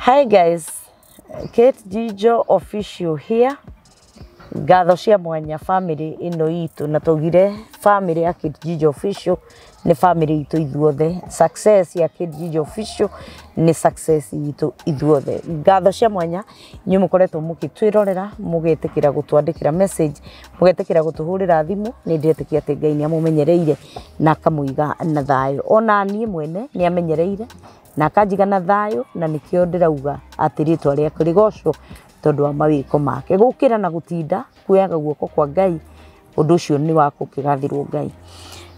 Hi guys, Kate Jijo Official here. Ngatho cia mwanya family ĩno itũ, na twaugire family ya Kate Jijo Official nĩ family itũ ithuothe. Success ya Kate Jijo Official nĩ success itũ ithuothe. Ngatho cia mwanya inyuĩ mũkoretwo mũgĩtwĩrorera, mũgetĩkĩra gũtwandĩkĩra message, mũgetĩkĩra gũtũhũrĩra thimũ. Nĩ ndĩretĩkia atĩ Ngai nĩ amũmenyereire na akamũiga na thayũ. Ona niĩ mwene nĩ amenyereire na akanjiga na thayũ, na nĩkĩo ndĩrauga atĩ rĩtwa rĩake rĩgocwo tondũ wa mawĩko make. Gũkĩra na gũtinda kuoyaga guoko kwa Ngai, ũndũ ũcio nĩ wa gũkĩgathĩrwo Ngai.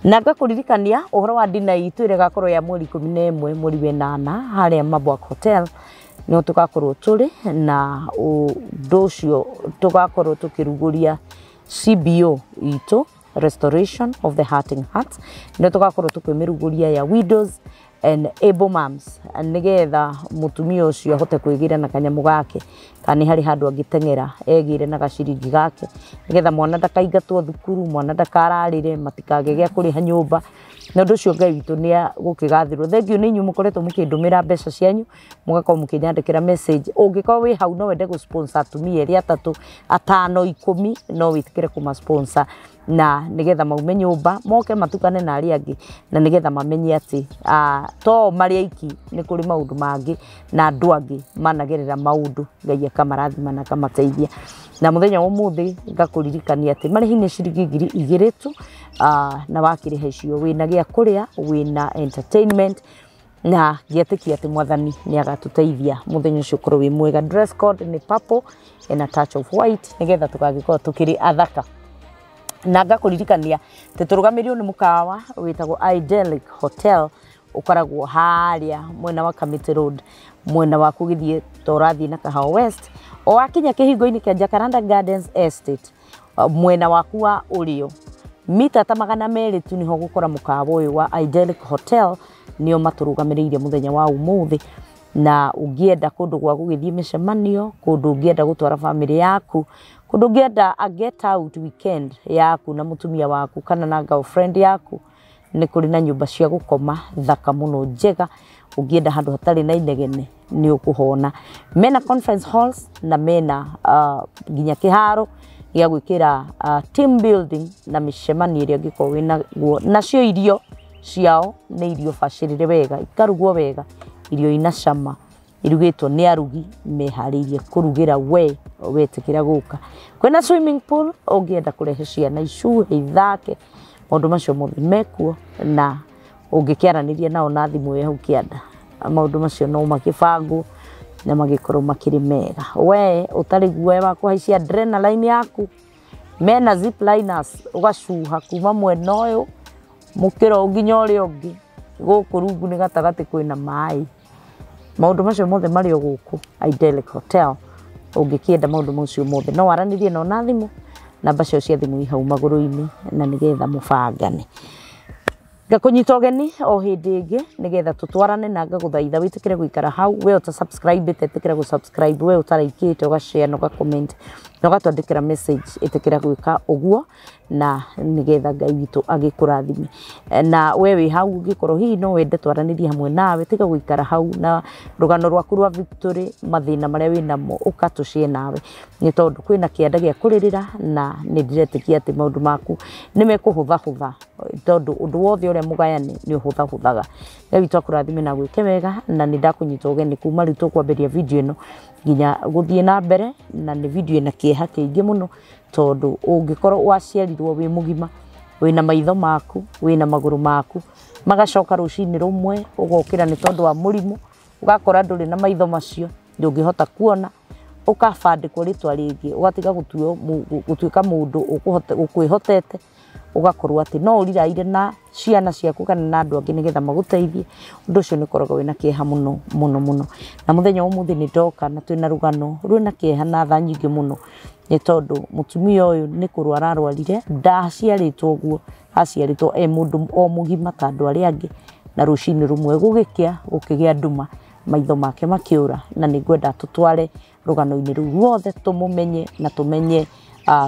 Na ngakũririkania ũhoro wa dinner itũ ĩrĩa ĩgakorwo ya mweri 11 mweri wa 8 harĩa Mabwak Hotel, nĩho tũgakorwo tũrĩ na ũndũ ũcio tũgakorwo tũkĩrugũria CBO itũ, Restoration of the Hurting Hearts, nĩho tũgakorwo tũkĩmĩrugũria ya widows and able moms, nĩgetha mũtumia ũcio ahote kwĩgĩra na kanyamũ gake, kana nĩ harĩ handũ angĩteng'era egĩre na gaciringi gake, nĩgetha mwana ndakaingatwo thukuru, mwana ndakararĩre, matikage gĩa kũrĩha nyũmba. Na ũndũ ũcio Ngai witũ nĩ agũkĩgathĩrwo. Thengiũ nĩ inyuĩ mũkoretwo mũkĩndũmĩra mbeca cianyu, mũgakorwo mũkĩnyandĩkĩra message. Ũngĩkorwo wĩ hau no wende gũ sponsor atumia erĩ, atatũ, atano, 10, no wĩtĩkĩre kũma sponsor, na nĩgetha maume nyũmba moke matukane na arĩa angĩ, na nĩgetha mamenye atĩ to marĩ aiki, nĩ kũrĩ maũndũ mangĩ na andũ angĩ managerera maũndũ, Ngai akamarathima na akamateithia. Na mũthenya wa ũmũthĩ ngakũririkania atĩ marĩhi nĩ ciringi 2000 tu, na wakĩrĩha icio wĩna gĩa kũrĩa, wĩna entertainment, na ngĩetĩkia atĩ Mwathani nĩ agatũteithia mũthenya ũcio ũkorwo wĩ mwega. Dress code nĩ purple and a touch of white, nĩgetha tũgagĩkorwo tũkĩrĩ athaka. Na ngakũririkania atĩ tũrũgamĩrĩirwo nĩ mũkawa wĩtagwo Idyllic Hotel, ũkoragwo harĩa mwena wa Kamiti Road, mwena waku ũgĩthiĩ ta ũrathiĩ na Kahawa West, o wakinya kĩhingo-inĩ kĩa Jacaranda Gardens Estate, mwena waku wa ũrĩo mita ta 200 tu nĩho gũkora mũkawa ũyũ wa Idyllic Hotel, nĩo matũrũgamĩrĩire mũthenya wa ũmũthĩ. Na ũngĩenda kũndũ gwa gũgĩthiĩ mĩcemanio, kũndũ ũngĩenda gũtwara family yaku, kũndũ ũngĩenda a get out weekend yaku na mũtumia waku kana na girlfriend yaku, nĩ kũrĩ na nyũmba cia gũkoma thaka mũno njega. Ũngĩenda handũ hatarĩ na inegene nĩ ũkũhona. Mena conference halls na mena nginya kĩharo gĩa gwĩkĩra team building na mĩcemanio ĩrĩa ũngĩkorwo wĩnaguo. Nacio irio ciao nĩ irio bacĩrĩre wega, ikarugwo wega, irio ina cama, irugĩtwo nĩ arugi meharĩirie kũrugĩra we wetĩkĩra gũka. Kwĩna swimming pool ũngĩenda kũrehe ciana icuhe ithake, maũndũ macio mothe mekuo, na ũngĩkĩaranĩria nao na thimũ ĩ hau kĩanda, maũndũ macio no makĩbangwo na magĩkorwo makĩrĩ mega. We ũtarĩ guoya wa kũhaicia adrenaline yaku, mena zip liners ũgacuha kuma mwena ũyũ mũkĩra nginya ũrĩa ũngĩ, gũkũ rungu nĩ gatagatĩ kwĩna maĩ. Maũndũ macio mothe marĩ o gũkũ Idyllic Hotel. Ũngĩkĩenda maũndũ macio mothe no waranĩrie nao na thimũ, namba ciao cia thimũ i hau magũrũ-inĩ, na nĩgetha mũbangane. Ngakũnyita ũgeni o hĩndĩ ĩngĩ nĩgetha tũtwarane, na ngagũthaitha wĩtĩkĩre gũikara hau. We ũta subscribe ĩtĩkĩra gũ subscribe, we ũtaraikĩte ũga share na ũga comment na ũgatwandĩkĩra message, ĩtĩkĩra gwĩka ũguo, na nĩgetha Ngai witũ agĩkũrathime. Na we wĩ hau ũngĩkorwo hihi no wende twaranĩrie hamwe nawe, tiga gũikara hau na rũgano rwaku rwa victory, mathĩna marĩa wĩnamo ũka tũshare nawe, nĩ tondũ kwĩna kĩanda gĩa kũrĩrĩra, na nĩ ndĩretĩkia atĩ maũndũ maku nĩ mekũhũthahũtha, tondũ ũndũ wothe ũrĩa mũgayane nĩ ũhũthahũthaga. Ngai witũ akũrathime na gwĩke wega, na nĩ ndakũnyita ũgeni kuma rĩu tũkwambĩrĩria video ĩno nginya gũthiĩ na mbere, na nĩ video ĩna kĩeha kĩingĩ mũno, tondũ ũngĩkorwo waciarirwo wĩ mũgima, wĩna maitho maku, wĩna magũrũ maku, magacoka rũcinĩ rũmwe ũgokĩra nĩ tondũ wa mũrimũ, ũgakora ndũrĩ na maitho macio, ndũngĩhota kuona, ũkabandĩkwo rĩtwa rĩngĩ, ũgatiga gũtuĩka mũndũ ũkwĩhotete, ũgakorwo atĩ no ũriraire na ciana ciaku kana na andũ angĩ nĩgetha magũteithie. Ũndũ ũcio nĩ ũkoragwo wĩna kĩeha mũno mũno mũno. Na mũthenya wa ũmũthĩ nĩ ndoka na twĩna rũgano rwĩna kĩeha na tha nyingĩ mũno, nĩ tondũ mũtumia ũyũ nĩ kũrwara arwarire, ndaciarĩtwo ũguo, aciarĩtwo e mũndũ o mũgima ta andũ arĩa angĩ, na rũcinĩ rũmwe gũgĩkĩa gũkĩgĩa nduma, maitho make makĩũra. Na nĩ ngwenda tũtware rũgano-inĩ rũu ruothe, tũmũmenye na tũmenye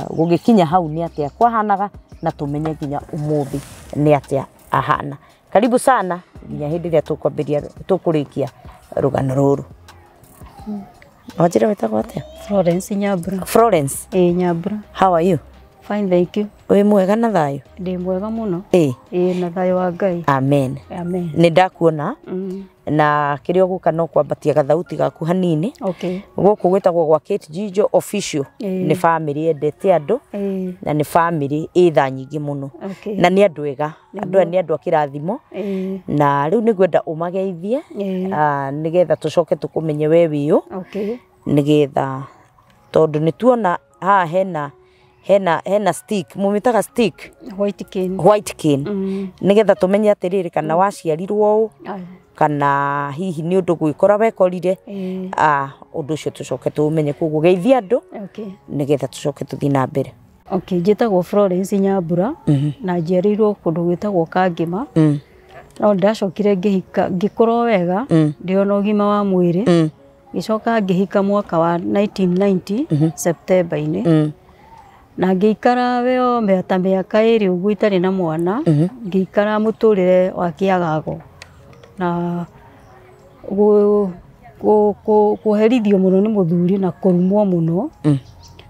gũgĩkinya hau nĩ atĩa kwahanaga, na tũmenye nginya ũmũthĩ nĩ atĩa ahana. Karibu sana nginya hĩndĩ ĩrĩa tũkwambĩrĩria tũkũrĩkia rũgano rũrũ. Wanjĩra wĩtagwo atĩa? Florence Nyambura. Florence. Ĩĩ, Nyambura. How are you? Fine, thank you. Wĩ mwega na thayũ? Ndĩ mwega mũno. Ĩĩ. Ĩĩ, na thayũ wa Ngai. Amen. Amen. Nĩ ndakuona na kĩrĩa ũgũka no kwambatia gathauti gaku hanini. Okay. Gũkũ gwĩtagwo gwa Kate Jijo Official. Nĩ family endete andũ na nĩ family ĩ tha nyingĩ mũno. Okay. Na nĩ andũ ega. Andũ aya nĩ andũ a kĩrathimo. Na rĩu nĩ ngwenda ũmageithie nĩgetha tũcoke tũkũmenye we wĩũ. Okay. Nĩgetha tondũ nĩ tuona haha hena stick, mũmĩtaga stick? White cane. White cane. Nĩgetha tũmenye atĩrĩrĩ kana waciarirwo ũũ kana hihi nĩ ũndũ gwĩkora wekorire. Ũndũ ũcio tũcoke tũũmenye, koguo geithia andũ nĩgetha tũcoke tũthiĩ na mbere. Okay, njĩtagwo Florence Nyambura na njiarĩirwo kũndũ gwĩtagwo Kangĩma. No ndacokire ngĩhika, ngĩkũra wega, ndĩ ona ũgima wa mwĩrĩ. Ngĩcoka ngĩhika mwaka wa 1990 September-inĩ. Na ngĩikara weo ta mĩaka 2 ũguo itarĩ na mwana. Ngĩikara mũtũrĩre wa kĩagago na kũherithio mũno nĩ mũthuri na kũrumwo mũno.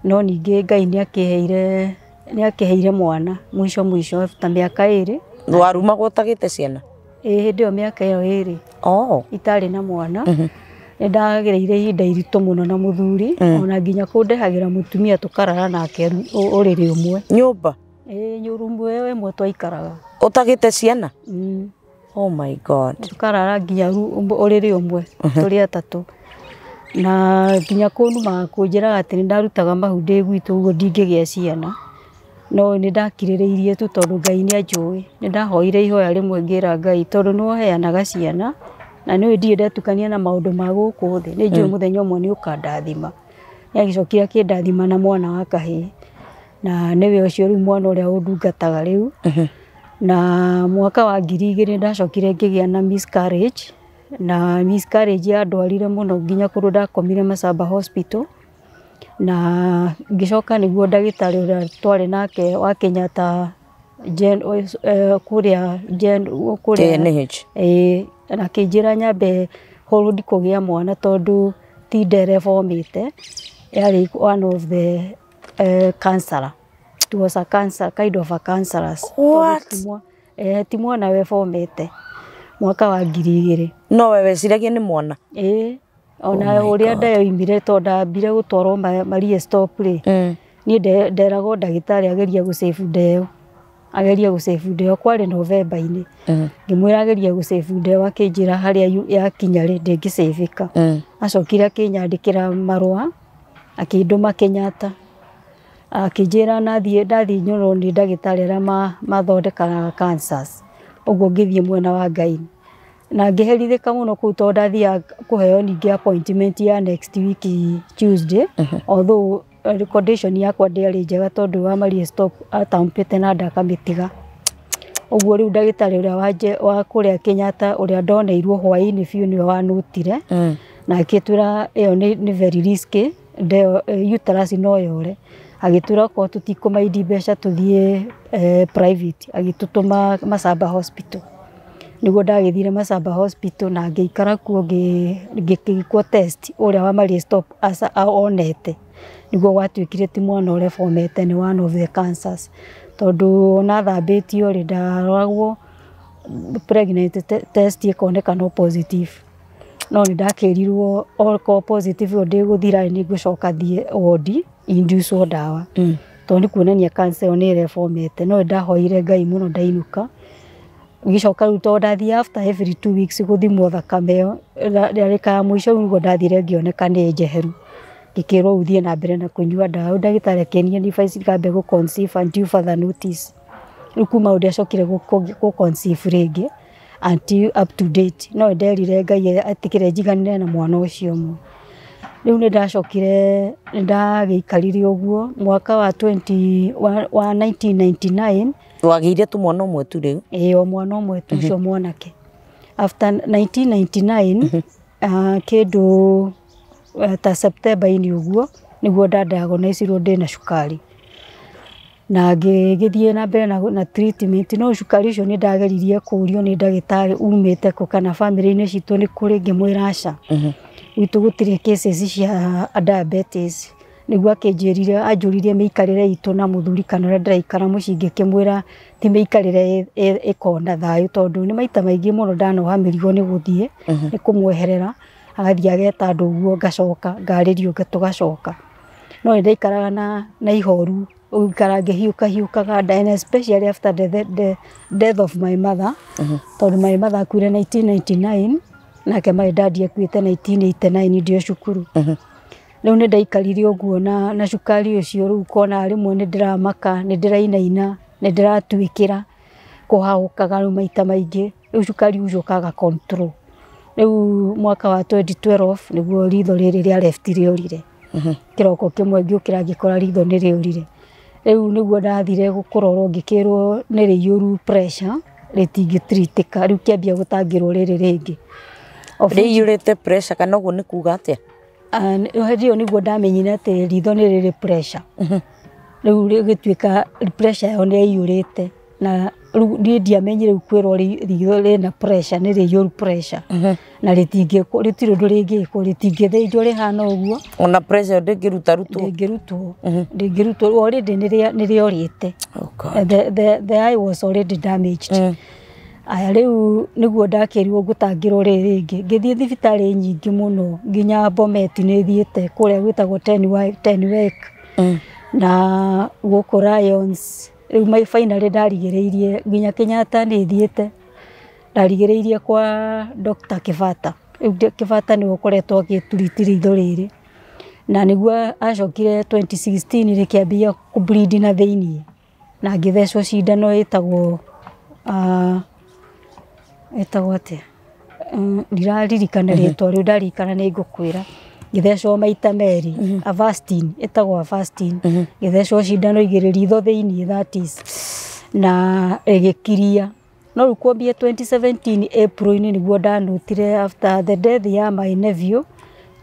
No ningĩ Ngai nĩ akĩheire mwana mũico mũico ta mĩaka 2. Warumagwo ũtagĩte ciana? Ĩĩ, hĩndĩ ĩyo mĩaka ĩyo 2 itarĩ na mwana. Nĩ ndagereire ihinda iritũ mũno na mũthuri, ona nginya kũndehagĩra mũtumia tũkarara nake ũrĩrĩ ũmwe. Nyũmba? Ĩĩ, nyũrũmũ ĩyo ĩmwe twaikaraga. Ũtagĩte ciana? Oh my God. Tũkarara nginya ũrĩrĩ ũmwe tũrĩ atatũ. Na nginya kũnumaga kũnjĩraga atĩ nĩ ndarutaga mahu ndĩ gwitũ ũguo ndingĩgĩa ciana. No nĩ ndakirĩrĩirie tu tondũ Ngai nĩ anjũĩ. Nĩ ndahoire ihoya rĩmwe ngĩra Ngai tondũ nĩwe ũheanaga ciana na nĩũĩ ndirĩ ndetukania na maũndũ ma gũkũ thĩ. Nĩ njũĩ mũthenya ũmwe nĩ ũkandathima. Nĩ agĩcokire akĩndathima na mwana wa kahĩĩ. Na nĩwe ũcio rĩu mwana ũrĩa ũndungataga rĩu. Na mwaka wa 2000 ndacokire ngĩgĩa na miscarriage. Na miscarriage yandwarire mũno nginya kũndũ ndakomire Masaba Hospital. Na ngĩcoka nĩguo ndagĩtarĩ ũrĩa twarĩ nake wa Kenyatta kũrĩa kũrĩa KNH. Ĩĩ, na akĩnjĩra nyambe hold kũgĩa mwana tondũ ti nderefomĩte. Yarĩ one of the cancer. It was a cancer, kind of a cancerous. What? Ti mwana wefomete mwaka wa 2000. No we weciragia nĩ mwana? Ĩĩ, ona ũrĩa nda yoimire tondũ ndambire gũtwarwo Maria Stop rĩ, niĩ nderagwo ndagĩtarĩ agerie gũsave nda ĩyo. Agerie gũsave nda ĩyo, kwarĩ November-inĩ. Ngĩmwĩra agerie gũsave nda ĩyo, akĩnjĩra harĩa yakinya rĩ ndĩngĩcĩvĩka. Acokire akĩnyandĩkĩra marũa akĩndũma Kenyatta. Akĩnjĩra nathiĩ ndathiĩ nyonwo nĩ ndagĩtarĩ arĩa mathondekaga cancers. Ũguo ngĩthiĩ mwena wa Ngai. Na ngĩherithĩka mũno kũu tondũ ndathiaga kũheo ningĩ appointment ya next week Tuesday. Although condition yakwa ndĩarĩ njega tondũ wa Maria Stop atampĩte na ndakamĩtiga. Ũguo rĩu ndagĩtarĩ ũrĩa wa kũrĩa Kenyatta ũrĩa ndoneirwo hwaĩ-inĩ biũ nĩwe wanũtire. Na akĩtwĩra ĩyo nĩ very risky, uterus no yore. Agĩtwĩra okorwo tũtikũmaindi mbeca tũthiĩ private, agĩtũtũma Masaba Hospital. Nĩguo ndagĩthire Masaba Hospital na ngĩikara kuo ngĩkwo test ũrĩa wa Maria Stop onete. Nĩguo gwatuĩkire ti mwana ũrefomete, nĩ one of the cancers. Tondũ ona thambĩtio rĩ, ndaroragwo pregnant test ĩkoneka no positive. No nĩ ndakĩrirwo okorwo positive ĩyo ndĩgũthira nĩ ngũcoka thiĩ wodi inducwo ndawa. Tondũ nĩ kuonania cancer ĩyo nĩ ĩrefomete. No nĩ ndahoire Ngai mũno ndainũka. Ngĩcoka rĩu tondũ ndathiaga after every 2 weeks gũthimwo thakame ĩyo, rĩarĩ ya mũico rĩu nĩguo ndathire ngĩoneka nĩ njeheru. Ngĩkĩrwo rĩu thiĩ na mbere na kũnyua ndawa. Rĩu ndagĩtarĩ akĩnia advice ngambe gũ conceive until further notice. Rĩu kuma hau ndiacokire gũ conceive rĩngĩ until up to date. No nĩnderire Ngai etĩkĩre njiganĩre na mwana ũcio ũmwe. Rĩu nĩ ndacokire nĩ ndagĩikarire ũguo mwaka wa 1999. Wagĩire tu mwana ũmwe tu rĩu? Ĩĩ, o mwana ũmwe tu, ũcio mwanake. After 1999 kĩndũ ta September-inĩ ũguo nĩguo ndadiagnosirwo ndĩna cukari. Na ngĩgĩthiĩ na mbere na treatment, no cukari ũcio nĩ ndageririe kũũrio nĩ ndagĩtarĩ umĩte kũ kana bamĩrĩ-inĩ citũ nĩ kũrĩ, ngĩmwĩra aca. Gwitũ gũtirĩ cases cia diabetes. Nĩguo akĩnjĩrire, anjũririe mĩikarĩre itũ na mũthuri kana ũrĩa ndĩraikara mũciĩ, ngĩkĩmwĩra ti mĩikarĩre ĩkoragwo na thayũ, tondũ nĩ maita maingĩ mũno ndanoha mĩrigo nĩ gũthiĩ nĩ kũmweherera, agathiĩ ageta andũ ũguo, ngacoka ngarĩrio tũgacoka. No nĩ ndaikaraga na ihoru, gũikara ngĩhiũka hiũkaga, and especially after the death of my mother, tondũ my mother akuire 1999, nake my dad akuĩte 1989 ndĩ o cukuru. Rĩu nĩ ndaikarire ũguo na cukari ũcio, rĩu ũkona rĩmwe nĩ ndĩramaka, nĩ ndĩrainaina, nĩ ndĩratuĩkĩra, kũhaũkaga rĩu maita maingĩ, rĩu cukari ũcio ũkaga control. Rĩu mwaka wa 2012 nĩguo ritho rĩrĩ rĩa left rĩorire. Kĩroko kĩmwe ngĩũkĩra ngĩkora ritho nĩ rĩorire. Rĩu nĩguo ndathire kũrorwo, ngĩkĩrwo nĩ rĩiyũru pressure, rĩtingĩtritĩka, rĩu kĩambia gũtangĩrwo rĩrĩ rĩngĩ. Rĩiyũrĩte pressure, kana ũguo nĩ kuga atĩa? Hĩndĩ ĩyo nĩguo ndamenyire atĩ ritho nĩ rĩrĩ pressure. Rĩu rĩgĩtuĩka pressure ĩyo nĩ yaiyũrĩte, na rĩu niĩ ndiamenyire rĩu kwĩrwo ritho rĩna pressure, nĩ rĩiyũru pressure, na rĩtingĩkwo, rĩtirĩ ũndũ rĩngĩkwo, rĩtingĩthĩnjwo rĩhana ũguo. Ona pressure ndĩngĩruta rutwo? Ndĩngĩrutwo, ndĩngĩrutwo, already nĩ rĩorĩte. Oh God. The eye was already damaged. Aya, rĩu nĩguo ndakĩrirwo ngũtangĩrwo rĩrĩ rĩngĩ, ngĩthiĩ thibitarĩ nyingĩ mũno, nginya Bomet nĩ thiĩte, kũrĩa gwĩtagwo Tenwek na gũkũ Lions. Rĩu my finally ndarigĩrĩirie nginya Kenyatta nĩ thiĩte, ndarigĩrĩirie kwa Dr. Kibata. Rĩu Kibata nĩwe ũkoretwo agĩturiti ritho rĩrĩ, na nĩguo acokire 2016 rĩkĩambia kũ bleed na thĩiniĩ, na ngĩthecwo cindano ĩtagwo ĩtagwo atĩa, ndiraririkana rĩtwa rĩu, ndaririkana nĩ ngũkwĩra. Ngĩthecwo maita merĩ Avastin, ĩtagwo Avastin. Ngĩthecwo cindano igĩrĩ ritho thĩiniĩ, that is, na ĩgĩkiria. No rĩu kwambia 2017 April-inĩ nĩguo ndanotire, after the death ya my nephew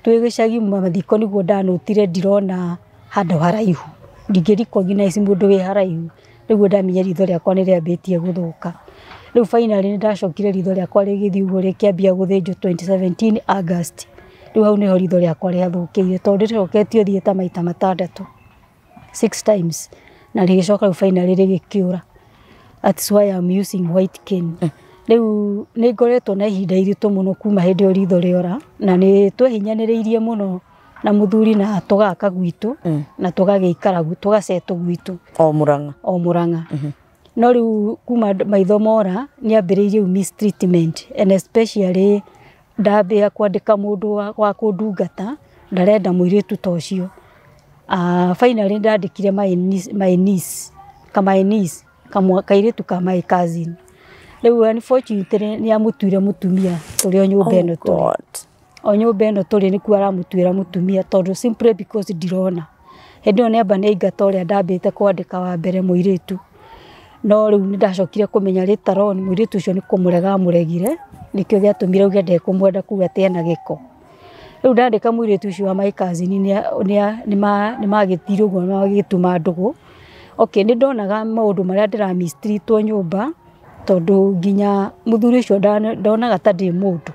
twĩ gĩcagi mathiko, nĩguo ndanotire ndirona handũ haraihu, ndingĩ recognize mũndũ wĩ haraihu. Nĩguo ndamenyire ritho rĩakwa nĩ rĩambĩtie gũthũka. Rĩu finally nĩ ndacokire ritho rĩakwa rĩgĩthiĩ ũguo, rĩkĩambia gũthĩnjwo 2017 August. Rĩu hau nĩho ritho rĩakwa rĩathũkĩire, tondũ rĩcoketio thiĩte maita matandatũ, six times, na rĩgĩcoka rĩu finally rĩgĩkĩũra. That's why I'm using white cane. Rĩu nĩ ngoretwo na ihinda iritũ mũno kuma hĩndĩ ĩyo ritho rĩora, na nĩ twehinyanĩrĩirie mũno na mũthuri na tũgaka gwitũ na tũgagĩikara tũgacetwo gwitũ. O Murang'a? O Murang'a. No rĩu kuma maitho mora nĩ ambĩrĩirie rĩu mistreatment, and especially ndambia kwandĩka mũndũ wa kũndungata, ndarenda mũirĩtu ta ũcio. Finally ndandĩkire my niece, my niece, kairĩtu ka my cousin. Rĩu unfortunately nĩ amũtuire mũtumia tũrĩ o nyũmba ĩno tũrĩ. God. O nyũmba ĩno tũrĩ nĩkuo aramũtuĩra mũtumia, tondũ simply because ndirona. Hĩndĩ ĩyo nĩamba nĩ aingata ũrĩa ndambĩte kwandĩka wa mbere mũirĩtu. No rĩu nĩ ndacokire kũmenya later on mũirĩtu ũcio nĩ kũmũrega amũregire, nĩkĩo gĩatũmire auge ndekũmwenda, kuga atĩ ena gĩko. Rĩu ndandĩka mũirĩtu ũcio wa my cousin, nĩ magĩtire ũguo na magĩtuma ndũgũ. Okay, nĩ ndonaga maũndũ marĩa ndĩra mistreatwo nyũmba, tondũ nginya mũthuri ũcio ndonaga ta ndĩ mũndũ.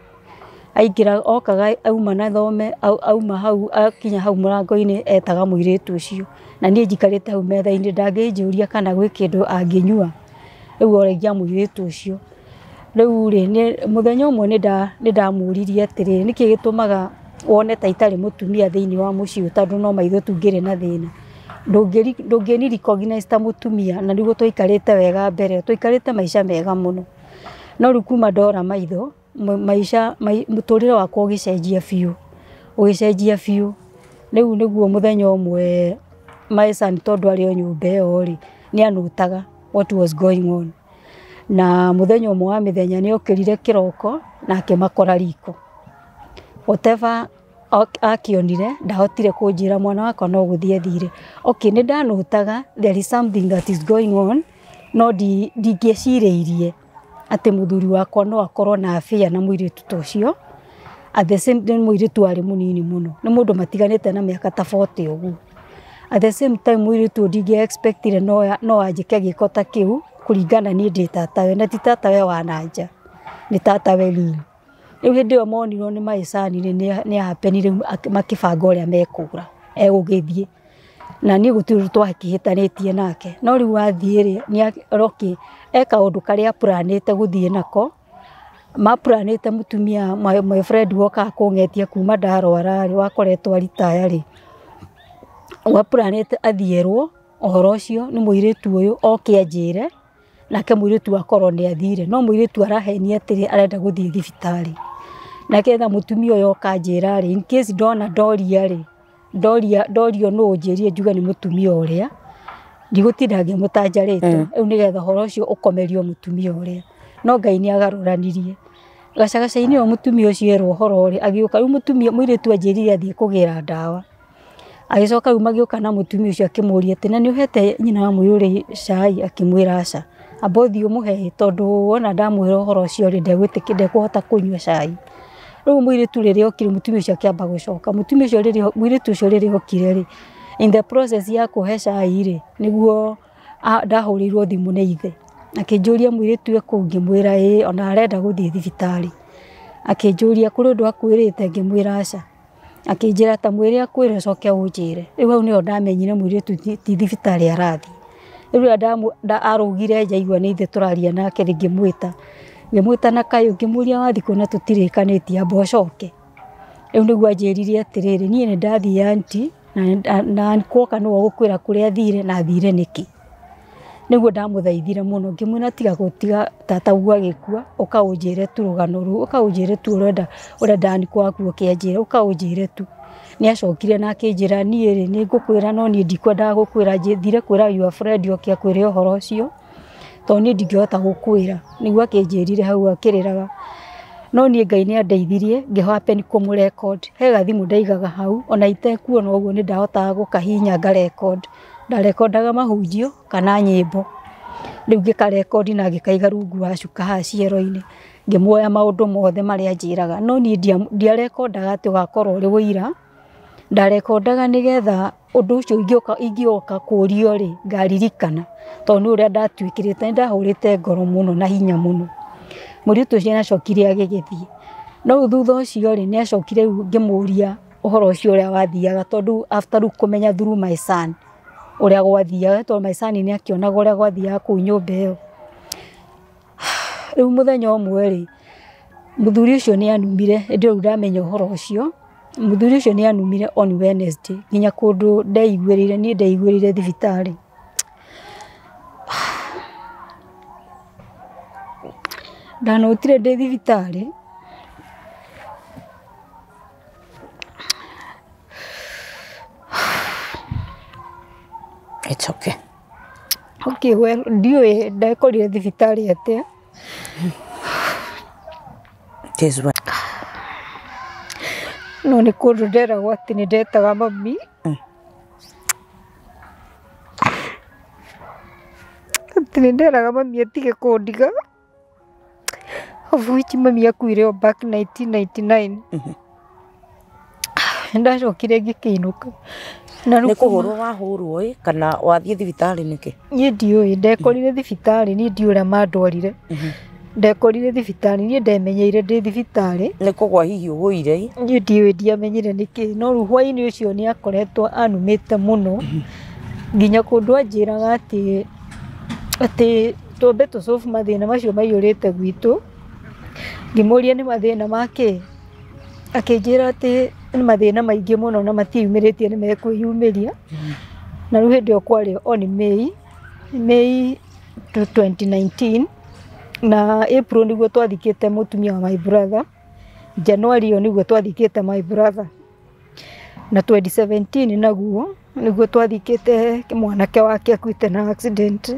Aingĩra okaga auma na thome, auma hau akinya hau mũrango-inĩ etaga mũirĩtu ũcio, na niĩ njikarĩte hau metha-inĩ, ndangĩnjũria kana gwĩ kĩndũ angĩnyua, rĩu oragia mũirĩtu ũcio. Rĩu rĩ, mũthenya ũmwe nĩ ndamũririe atĩrĩrĩ, nĩkĩ gĩtũmaga wone ta itarĩ mũtumia thĩinĩ wa mũciĩ ũyũ, tondũ no maitho tu ngĩrĩ na thĩna, ndũngĩni recognize ta mũtumia, na nĩguo twaikarĩte wega mbere, twaikarĩte maica mega mũno. No rĩu kuma ndora maitho, maica mũtũrĩre wakwa ũgĩcenjia biũ, ũgĩcenjia biũ. Rĩu nĩguo mũthenya ũmwe my son, tondũ arĩ o nyũmba ĩyo rĩ, nĩ anotaga what was going on. Na mũthenya ũmwe wa mĩthenya nĩ okĩrire kĩroko na akĩmakora riko. Whatever akĩonire ndahotire kũnjĩra, mwana wakwa no gũthiĩ athire. Okay, nĩ ndanotaga there is something that is going on, no ndingĩecirĩirie atĩ mũthuri wakwa no akorwo na affair na mũirĩtu ta ũcio. At the same time mũirĩtu arĩ mũnini mũno, nĩ mũndũ matiganĩte na mĩaka ta 40 ũguo. At the same time mũirĩtu ũyũ ndingĩ expectire no anjĩke gĩko ta kĩu, kũringana niĩ ndĩ tatawe, na ti tatawe wa na nja, nĩ tatawe real. Rĩu hĩndĩ ĩyo monirwo nĩ maicani rĩ nĩ hapenire makĩbanga ũrĩa mekũra egũgĩthiĩ na niĩ gũtirĩ ũndũ twakĩhĩtanĩtie nake no rĩu athiĩ rĩ nĩ e kaũndũ karĩa apuranĩte gũthiĩ nako mapuranĩte mũtumia my friend wokaga kũng'etia kuma ndarwara rĩ wakoretwo aritaya rĩ wapuranĩte athiĩ erwo ũhoro ũcio nĩ mũirĩtu ũyũ oke anjĩre nake mũirĩtu akorwo nĩ athire no mũirĩtu arahenia atĩrĩ arenda gũthiĩ thibitarĩ na ketha mũtumia ũyũ oka anjĩra rĩ in case ndona ndoria rĩ ndorio nũ ũnjĩrie njuge nĩ mũtumia ũrĩa ndigũtinda ngĩmũtanjarĩte rĩu nĩgetha ũhoro ũcio ũkomerio mũtumia ũrĩa no Ngai nĩ agarũranirie gacagaca-inĩ ũyũ mũtumia ũcio erwo ũhoro rĩ agĩũka rĩu mũtumia mũirĩtu anjĩrire athiĩ kũgĩra ndawa agĩcoka rĩu magĩũka na mũtumia ũcio akĩmũria atĩ na nĩ ũhete nyina wa mũirũrĩ cai akĩmwĩra aca amba ũthiĩ ũmũhe tondũ wona ndamwĩra ũhoro ũcio rĩ ndegwĩtĩkĩra ndekũhota kũnyua cai rĩu mũirĩtu rĩrĩa okire mũtumia ũcio akĩamba gũcoka mũtumia ũcio rĩrĩa mũirĩtu ũcio rĩrĩa okire rĩ in the process ya kũhe cai rĩ nĩguo ndahũrĩirwo thimũ nĩ ithe akĩnjũria mũirĩtu e kũu ngĩmwĩra ĩĩ ona arenda gũthiĩ thibitarĩ akĩnjũria kũrĩ ũndũ akwĩrĩte ngĩmwĩra aca akĩnjĩra ta mwĩre akwĩre ũcoke ũnjĩre rĩu hau nĩho ndamenyire mũirĩtu ti thibitarĩ arathiĩ rĩu rĩrĩa arũgire njaigua nĩ ithe tũraria nake rĩ ngĩmwĩta na kayũ ngĩmũria wathiĩ kũ na tũtirĩkanĩtie amba ũcoke rĩu nĩguo anjĩrire atĩrĩrĩ niĩ nĩ ndathiĩ anti na kwoka nĩwe ũgũkwĩra kũrĩa athire na athire nĩkĩ nĩguo ndamũthaithire mũno ngĩmwĩra tiga gũtiga tata guo agĩkua ũka ũnjĩre tu rũgano rũu ũka ũnjĩre tu ũrenda aniko waku ũkĩanjĩra ũka ũnjĩre tu nĩ acokire na akĩnjĩra niĩ rĩ nĩ ngũkwĩra no niĩ ndikwendaga gũkwĩra thire kwĩra your friend oke akwĩre ũhoro ũcio tondũ niĩ ndingĩhota gũkwĩra nĩguo akĩnjĩrire hau akĩrĩraga no niĩ Ngai nĩ andeithirie ngĩhappen kũmũrecord he gathimũ ndaigaga hau ona itekuona ũguo nĩ ndahotaga gũkahihinya ngarecord ndarekondaga mahunjio kana nyĩmbo rĩu ngĩkarekondi na ngĩkaiga rungu wa cuka haha ciero-inĩ ngĩmuoya maũndũ mothe marĩa anjĩraga no niĩ ndiarekondaga atĩ ũgakorwo ũrĩ ũira ndarekondaga nĩgetha ũndũ ũcio ingĩoka kũrio rĩ ngaririkana tondũ nĩ ũrĩa ndatuĩkĩrĩte nĩ ndahũrĩte ngoro mũno na hinya mũno mũirĩtu ũcio nĩ acokire agĩgĩthiĩ no rĩu thutha ũcio rĩ nĩ acokire rĩu ngĩmũria ũhoro ũcio ũrĩa wathiaga tondũ after rĩu kũmenya through my son ũrĩa gwathiaga tondũ my son nĩ akĩonaga ũrĩa gwathiaga kũu nyũmba ĩyo rĩu mũthenya ũmwe rĩ mũthuri ũcio nĩ anumire hĩndĩ ĩyo rĩu ndamenya ũhoro ũcio mũthuri ũcio nĩ anumire on Wednesday nginya kũndũ ndeiguĩrĩire niĩ ndeiguĩrĩire thibitarĩ ndanotire ndĩ thibitarĩ It's okay. Okay, well, ndiũĩ ndekorire thibitarĩ atĩa It is well. No nĩ kũndũ nderagwo atĩ nĩ ndetaga mami atĩ nĩ nderaga mami atige kũndiga of which mami akuire o back 1999 ndacokire ngĩkĩinũka na Nĩ kũhũrwo wahũrwo ĩ kana wathiĩ thibitarĩ nĩkĩ niĩ ndiũĩ ndekorire thibitarĩ niĩ ndiũĩ ũrĩa mandwarire ndekorire thibitarĩ niĩ ndemenyeire ndĩ thibitarĩ nĩ kũgwa hihi ũgũire ĩ niĩ ndiũĩ ndiamenyire nĩkĩ no rĩu hwaĩ-inĩ ũcio nĩ akoretwo anumĩte mũno nginya kũndũ anjĩraga atĩ twambe tũcobu mathĩna macio maiyũrĩte gwitũ ngĩmũria nĩ mathĩna ma kĩ akĩnjĩra atĩ nĩ mathĩna maingĩ mũno na matiĩyumĩrĩtie nĩ mekwĩyumĩria na rĩu hĩndĩ ĩyo kwarĩ on May 2019 na April nĩguo twathikĩte mũtumia wa my brother January ĩyo nĩguo twathikĩte my brother na 2017 naguo nĩguo twathikĩte mwanake wake akuĩte na accident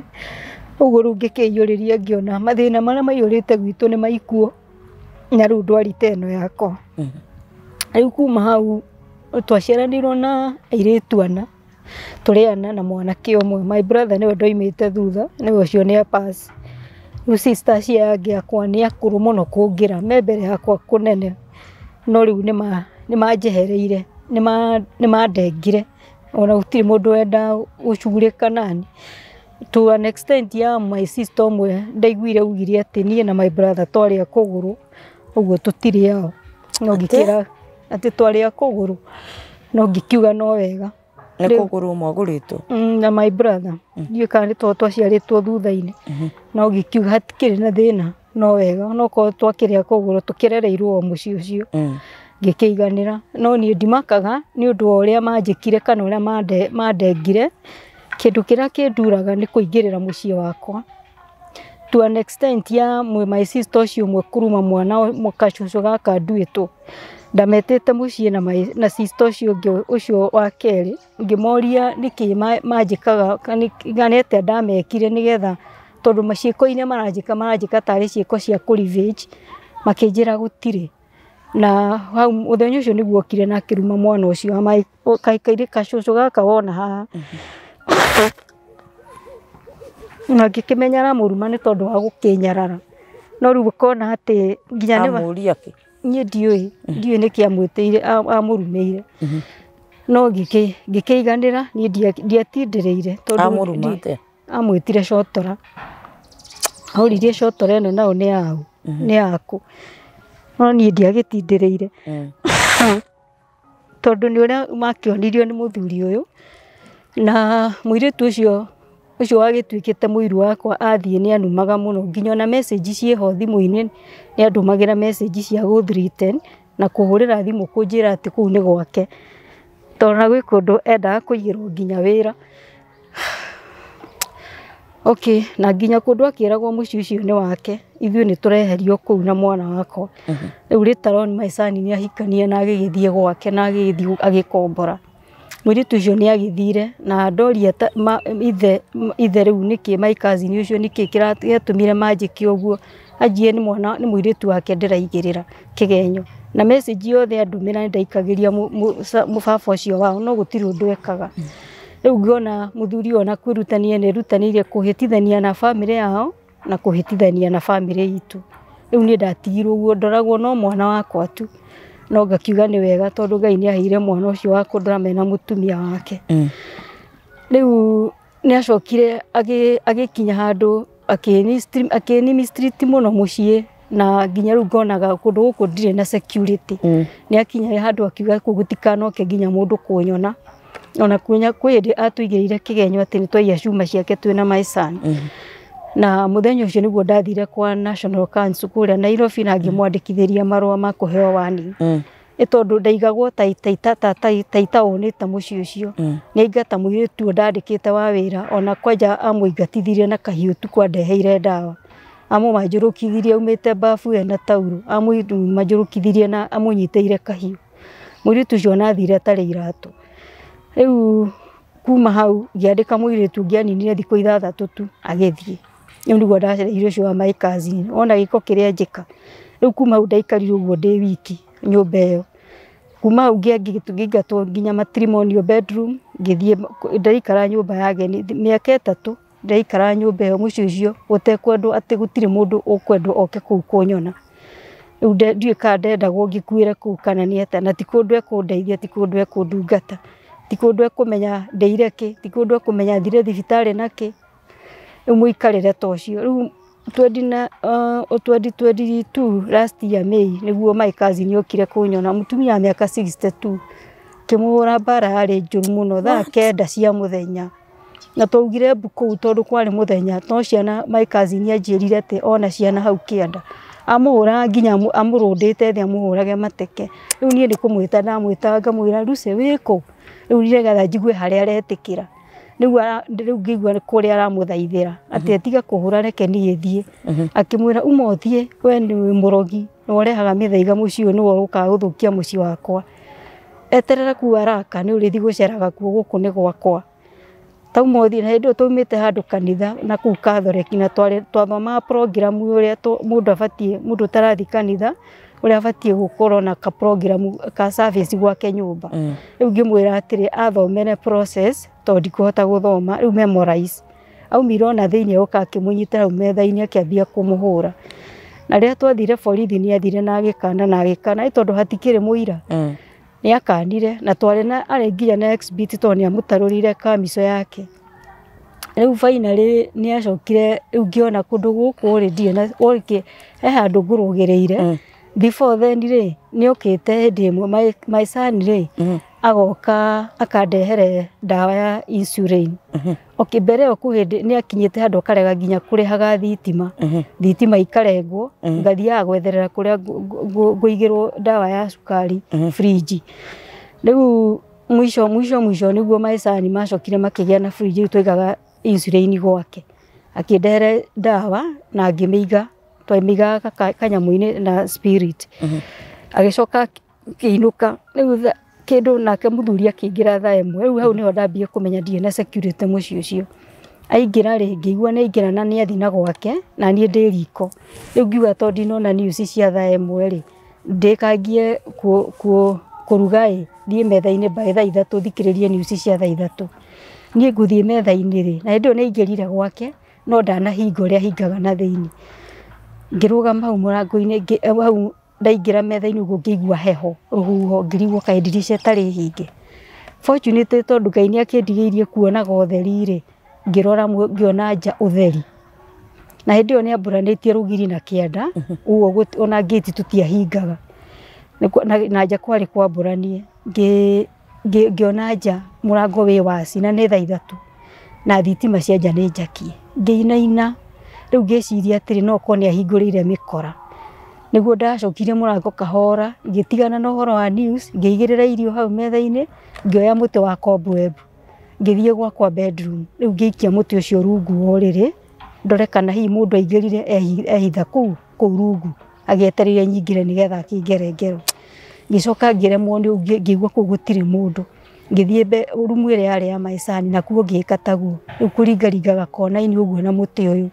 ũguo rĩu ngĩkĩiyũrĩria ngĩona mathĩna marĩa maiyũrĩte gwitũ nĩ maikuo na rĩu ndwari ta ĩno yakwa rĩu kuma hau twaciaranĩirwo na airĩtu ana tũrĩ ana na mwanake ũmwe my brother nĩwe ndoimĩte thutha nĩwe ũcio nĩ pass rĩu sister acio angĩ akwa nĩ akũrũ mũno kũngĩra me mbere yakwa kũnene no rĩu nĩ manjehereire nĩ mandengire ona gũtirĩ mũndũ wendaga gũcugurĩka nani to an extent ya my sister ũmwe ndaiguire augire atĩ niĩ na my brother twarĩ a kũgũrũ Ũguo tũtirĩ ao. No ngĩkĩra atĩ twarĩ a kũgũrũ. No ngĩkiuga no wega. Nĩ kũgũrũ mwagũrĩtwo? Na my brother. Ndiũĩ kana nĩ tondũ twaciarĩtwo thutha-inĩ. No ngĩkiuga hatikĩrĩ na thĩna, no wega. No korwo twakĩrĩ a kũgũrũ tũkĩrereirwo o mũciĩ ũcio. Ngĩkĩiganĩra. No niĩ ndimakaga nĩ ũndũ wa ũrĩa manjĩkire kana ũrĩa mandengire. Kĩndũ kĩrĩa kĩnduraga nĩ kũingĩrĩra mũciĩ wakwa. To an extent ya my sister ũcio ũmwe kũruma mwana gacũcũ gaka nduĩtwo. Ndametĩte mũciĩ na sister ũcio ũngĩ ũcio wa kerĩ, ngĩmoria nĩkĩ manjĩkaga kana nĩ atĩa ndamekire nĩgetha tondũ ciĩko iria maranjĩka maranjĩka tarĩ ciĩko cia kũ revenge, makĩnjĩra gũtirĩ. Na hau mũthenya ũcio nĩguo okire na akĩruma mwana ũcio gacũcũ gaka wona haha. Na ngĩkĩmenya aramũruma nĩ tondũ wa gũkĩnyarara. No rĩu ũkona atĩ nginya nĩ Amũria kĩ? Niĩ ndiũĩ nĩkĩ amwĩtĩire amũrumĩire. No ngĩkĩiganĩra niĩ ndiatindĩrĩire tondũ Amũruma atĩa? Amwĩtire cotora. Auririe cotora ĩno nayo nĩ yaũ, nĩ yaku. No niĩ ndiagĩtindĩrĩire. Tondũ nĩ ũrĩa makĩonirio nĩ mũthuri ũyũ. Na mũirĩtu ũcio ũcio wagĩtuĩkĩte mũiru wakwa athiĩ nĩ anumaga mũno nginya ona message ciĩho thimũ-inĩ nĩ andũmagĩra message cia gũ threaten na kũhũrĩra thimũ kũnjĩra atĩ kũu nĩ gwake. Tondũ na gwĩ kũndũ endaga kũigĩrwo nginya wĩra. Okay, na nginya kũndũ akĩragwo mũciĩ ũcio nĩ wake, ithuĩ nĩ tũreherio kũu na mwana wakwa. Rĩu later on my son nĩ ahikania na agĩgĩthiĩ gwake na agĩgĩthiĩ agĩkombora. Mũirĩtu ũcio nĩ agĩthire na ndoria ithe rĩu nĩkĩ my cousin ũcio nĩkĩ gĩatũmire manjĩke ũguo, anjie nĩ mwana nĩ mũirĩtu wake ndĩraigĩrĩra kĩgenyo. Na message yothe andũmĩra nĩ ndaikagĩria mũbaba ũcio wao no gũtirĩ ũndũ ekaga. Rĩu ngĩona mũthuri ũyũ ona kwĩrutania nĩ erutanĩirie kũhĩtithania na bamĩrĩ yao na kũhĩtithania na bamĩrĩ itũ. Rĩu niĩ ndatigirwo ũguo ndoragwo no mwana wakwa tu. No ngakiuga nĩ wega tondũ Ngai nĩ aheire mwana ũcio wa kũndora mena mũtumia wake. Rĩu nĩ acokire agĩkinya handũ akĩni mistreat mũno mũciĩ na nginya rĩu ngonaga kũndũ gũkũ ndirĩ na security. Nĩ akinyire handũ akiuga kũu gũtikanoke nginya mũndũ kũnyona. Ona kwĩ hĩndĩ atũigĩrĩire kĩgenyo atĩ nĩ twaiya cuma ciake twĩna my son. Na mũthenya ũcio nĩguo ndathire kwa National Council kũrĩa Nairobi na ngĩmwandĩkithĩria marũa ma kũheo warning. Nĩ tondũ ndaigagwo ta itaũnĩte mũciĩ ũcio. Nĩ aingata mũirĩtu ũyũ ndandĩkĩte wa wĩra ona kwanja amũingatithirie na kahiũ tu kwandeheire ndawa. Amũmanjũrũkithirie aumĩte bafu ena taurũ, amũmanjũrũkithirie na amũnyitĩire kahiũ. Mũirĩtu ũcio ona athire atarĩ iratũ. Rĩu kuma hau ngĩandĩka mũirĩtu ũngĩ aninire thikũ 6 tu agĩthiĩ. Rĩu nĩguo ndacereire ũcio wa my cousin, wona gĩko kĩrĩa njĩka. Rĩu kuma hau ndaikarire ũguo ndĩ wiki nyũmba ĩyo. Kuma hau ngĩingatwo nginya matrimonial bedroom, ngĩthiĩ ndaikara nyũmba ya ageni mĩaka 3 ndaikara nyũmba ĩyo mũciĩ ũcio gũtekwendwo atĩ gũtirĩ mũndũ ũkwendwo oke kũu kũnyona. Rĩu ndiũĩ kana ndendagwo ngĩkuĩre kũu kana nĩ atĩa, na ti kũndũ ekũndeithia, ti kũndũ ekũndungata, ti kũndũ ekũmenya ndĩire kĩ, ti kũndũ ekũmenya thire thibitarĩ nakĩ. Rĩu mũikarĩre ta ũcio. Rĩu 2022 last year May nĩguo my cousin okire kũnyona, mũtumia wa mĩaka 62 ngĩmũhũra mbara yarĩ njũru mũno thaa 9 cia mũthenya. Na twaugire mbu kũu tondũ kwarĩ mũthenya, no ciana my cousin anjĩrire atĩ ona ciana hau kĩanda. Amũhũraga nginya amũrũndĩte thĩ amũhũrage mateke. Rĩu niĩ nĩ kũmwĩta ndamwĩtaga ngamwĩra Lucy wĩkũ? Rĩu nĩgetha njigue harĩa aretĩkĩra. Rĩu ngĩigua kũrĩa aramũthaithĩra atĩ atiga kũhũra reke niĩ thiĩ. Akĩmwĩra uma ũthiĩ we nĩ mũrogi na ũrehaga mĩthaiga mũciĩ ũyũ nĩwe ũkaga gũthũkia mũciĩ wakwa. Eterera kuu araka nĩ ũrĩthiĩ gũceraga kuo gũkũ nĩ gwakwa. Tauma ũthiĩ na hĩndĩ ĩyo twaumĩte handũ kanitha na kũu Catholic na twathomaga program ũrĩa mũndũ abatiĩ, mũndũ ũtarathiĩ kanitha ũrĩa abatiĩ gũkorwo na ka program ka service gwake nyũmba. Rĩu ngĩmwĩra atĩrĩ athomere process tondũ ndikũhota gũthoma, rĩu memorize. Aumire ona thĩinĩ oka akĩmũnyitĩra hau metha-inĩ akĩambia kũmũhũra. Na rĩrĩa twathire borithi nĩ athire na agĩkana na agĩkana ĩ tondũ hatikĩrĩ mũira. Nĩ akanire na twarĩ na arĩ nginya na exhibit tondũ nĩ amũtarũrire kamico yake. Rĩu finally nĩ acokire rĩu ngĩona kũndũ gũkũ rĩ ndirĩ na he handũ ngũrũgĩrĩire. Before then rĩ, nĩ okĩte hĩndĩ ĩmwe my son rĩ, agoka akandehere ndawa ya insulin. Okay, mbere ĩyo kwĩ hĩndĩ nĩ akinyĩte handũ akarega nginya kũrĩhaga thitima. Thitima ikarengwo, ngathiaga gwetherera kũrĩa ngũigĩrwo ndawa ya cukari fridge. Rĩu mwisho mwisho mwisho nĩguo my son macokire makĩgĩa na fridge, rĩu twaigaga insulin gwake. Akĩndehere ndawa na ngĩmĩiga, twamĩigaga kanyamũ-inĩ na spirit. Agĩcoka akĩinũka, rĩu kĩndũ nake mũthuri akĩingĩra thaa 1, rĩu hau nĩho ndambie kũmenya ndirĩ na security mũciĩ ũcio. Aingĩra rĩ, ngĩigua nĩ aingĩra na nĩ athiĩ na gwake, na niĩ ndĩ riko. Rĩu ngiuga tondũ ndinona news cia thaa 1 rĩ, ndĩkangie kũruga ĩ, thiĩ metha-inĩ by thaa 3 thikĩrĩrie news cia thaa 3. Niĩ ngũthiĩ metha-inĩ rĩ, na hĩndĩ ĩyo nĩ aingĩrire gwake, no ndanahinga ũrĩa ahingaga na thĩinĩ. Ngĩrũgama hau mũrango-inĩ, hau ndaingĩra metha-inĩ ũguo ngĩigua heho, rũhuho, ngĩrigwo kaĩ ndirica ĩtarĩ hinge. Fortunately tondũ Ngai nĩ akĩndigĩirie kuonaga ũtheri rĩ, ngĩrora ngĩona nja ũtheri. Na hĩndĩ ĩyo nĩ ambũranĩtie rũgiri na kĩanda, ũguo ona ngĩti tũtiahingaga. Na nja kwarĩ kwambũranie. Ngĩona nja mũrango wĩ waci na nĩ thaa 3 na thitima cia nja nĩ njakie. Ngĩinaina, rĩu ngĩciria atĩrĩ no korwo nĩ ahingũrĩire mĩkora. Nĩguo ndacokirie mũrango kahora, ngĩtigana na ũhoro wa news, ngĩigĩrĩra irio hau metha-inĩ, ngĩoya mũtĩ wa cobweb, ngĩthiĩ gwakwa bedroom. Rĩu ngĩikia mũtĩ ũcio rungu wa ũrĩrĩ, ndore kana hihi mũndũ aingĩrire ehitha kũu rungu, agĩetereire nyingĩre nĩgetha akĩngere ngero. Ngĩcoka ngĩremwo nĩ ngĩigua kũu gũtirĩ mũndũ. Ngĩthiĩ rumu ĩrĩa yarĩ ya my son, nakuo ngĩka taguo. Rĩu kũringaringaga kona-inĩ ũguo na mũtĩ ũyũ,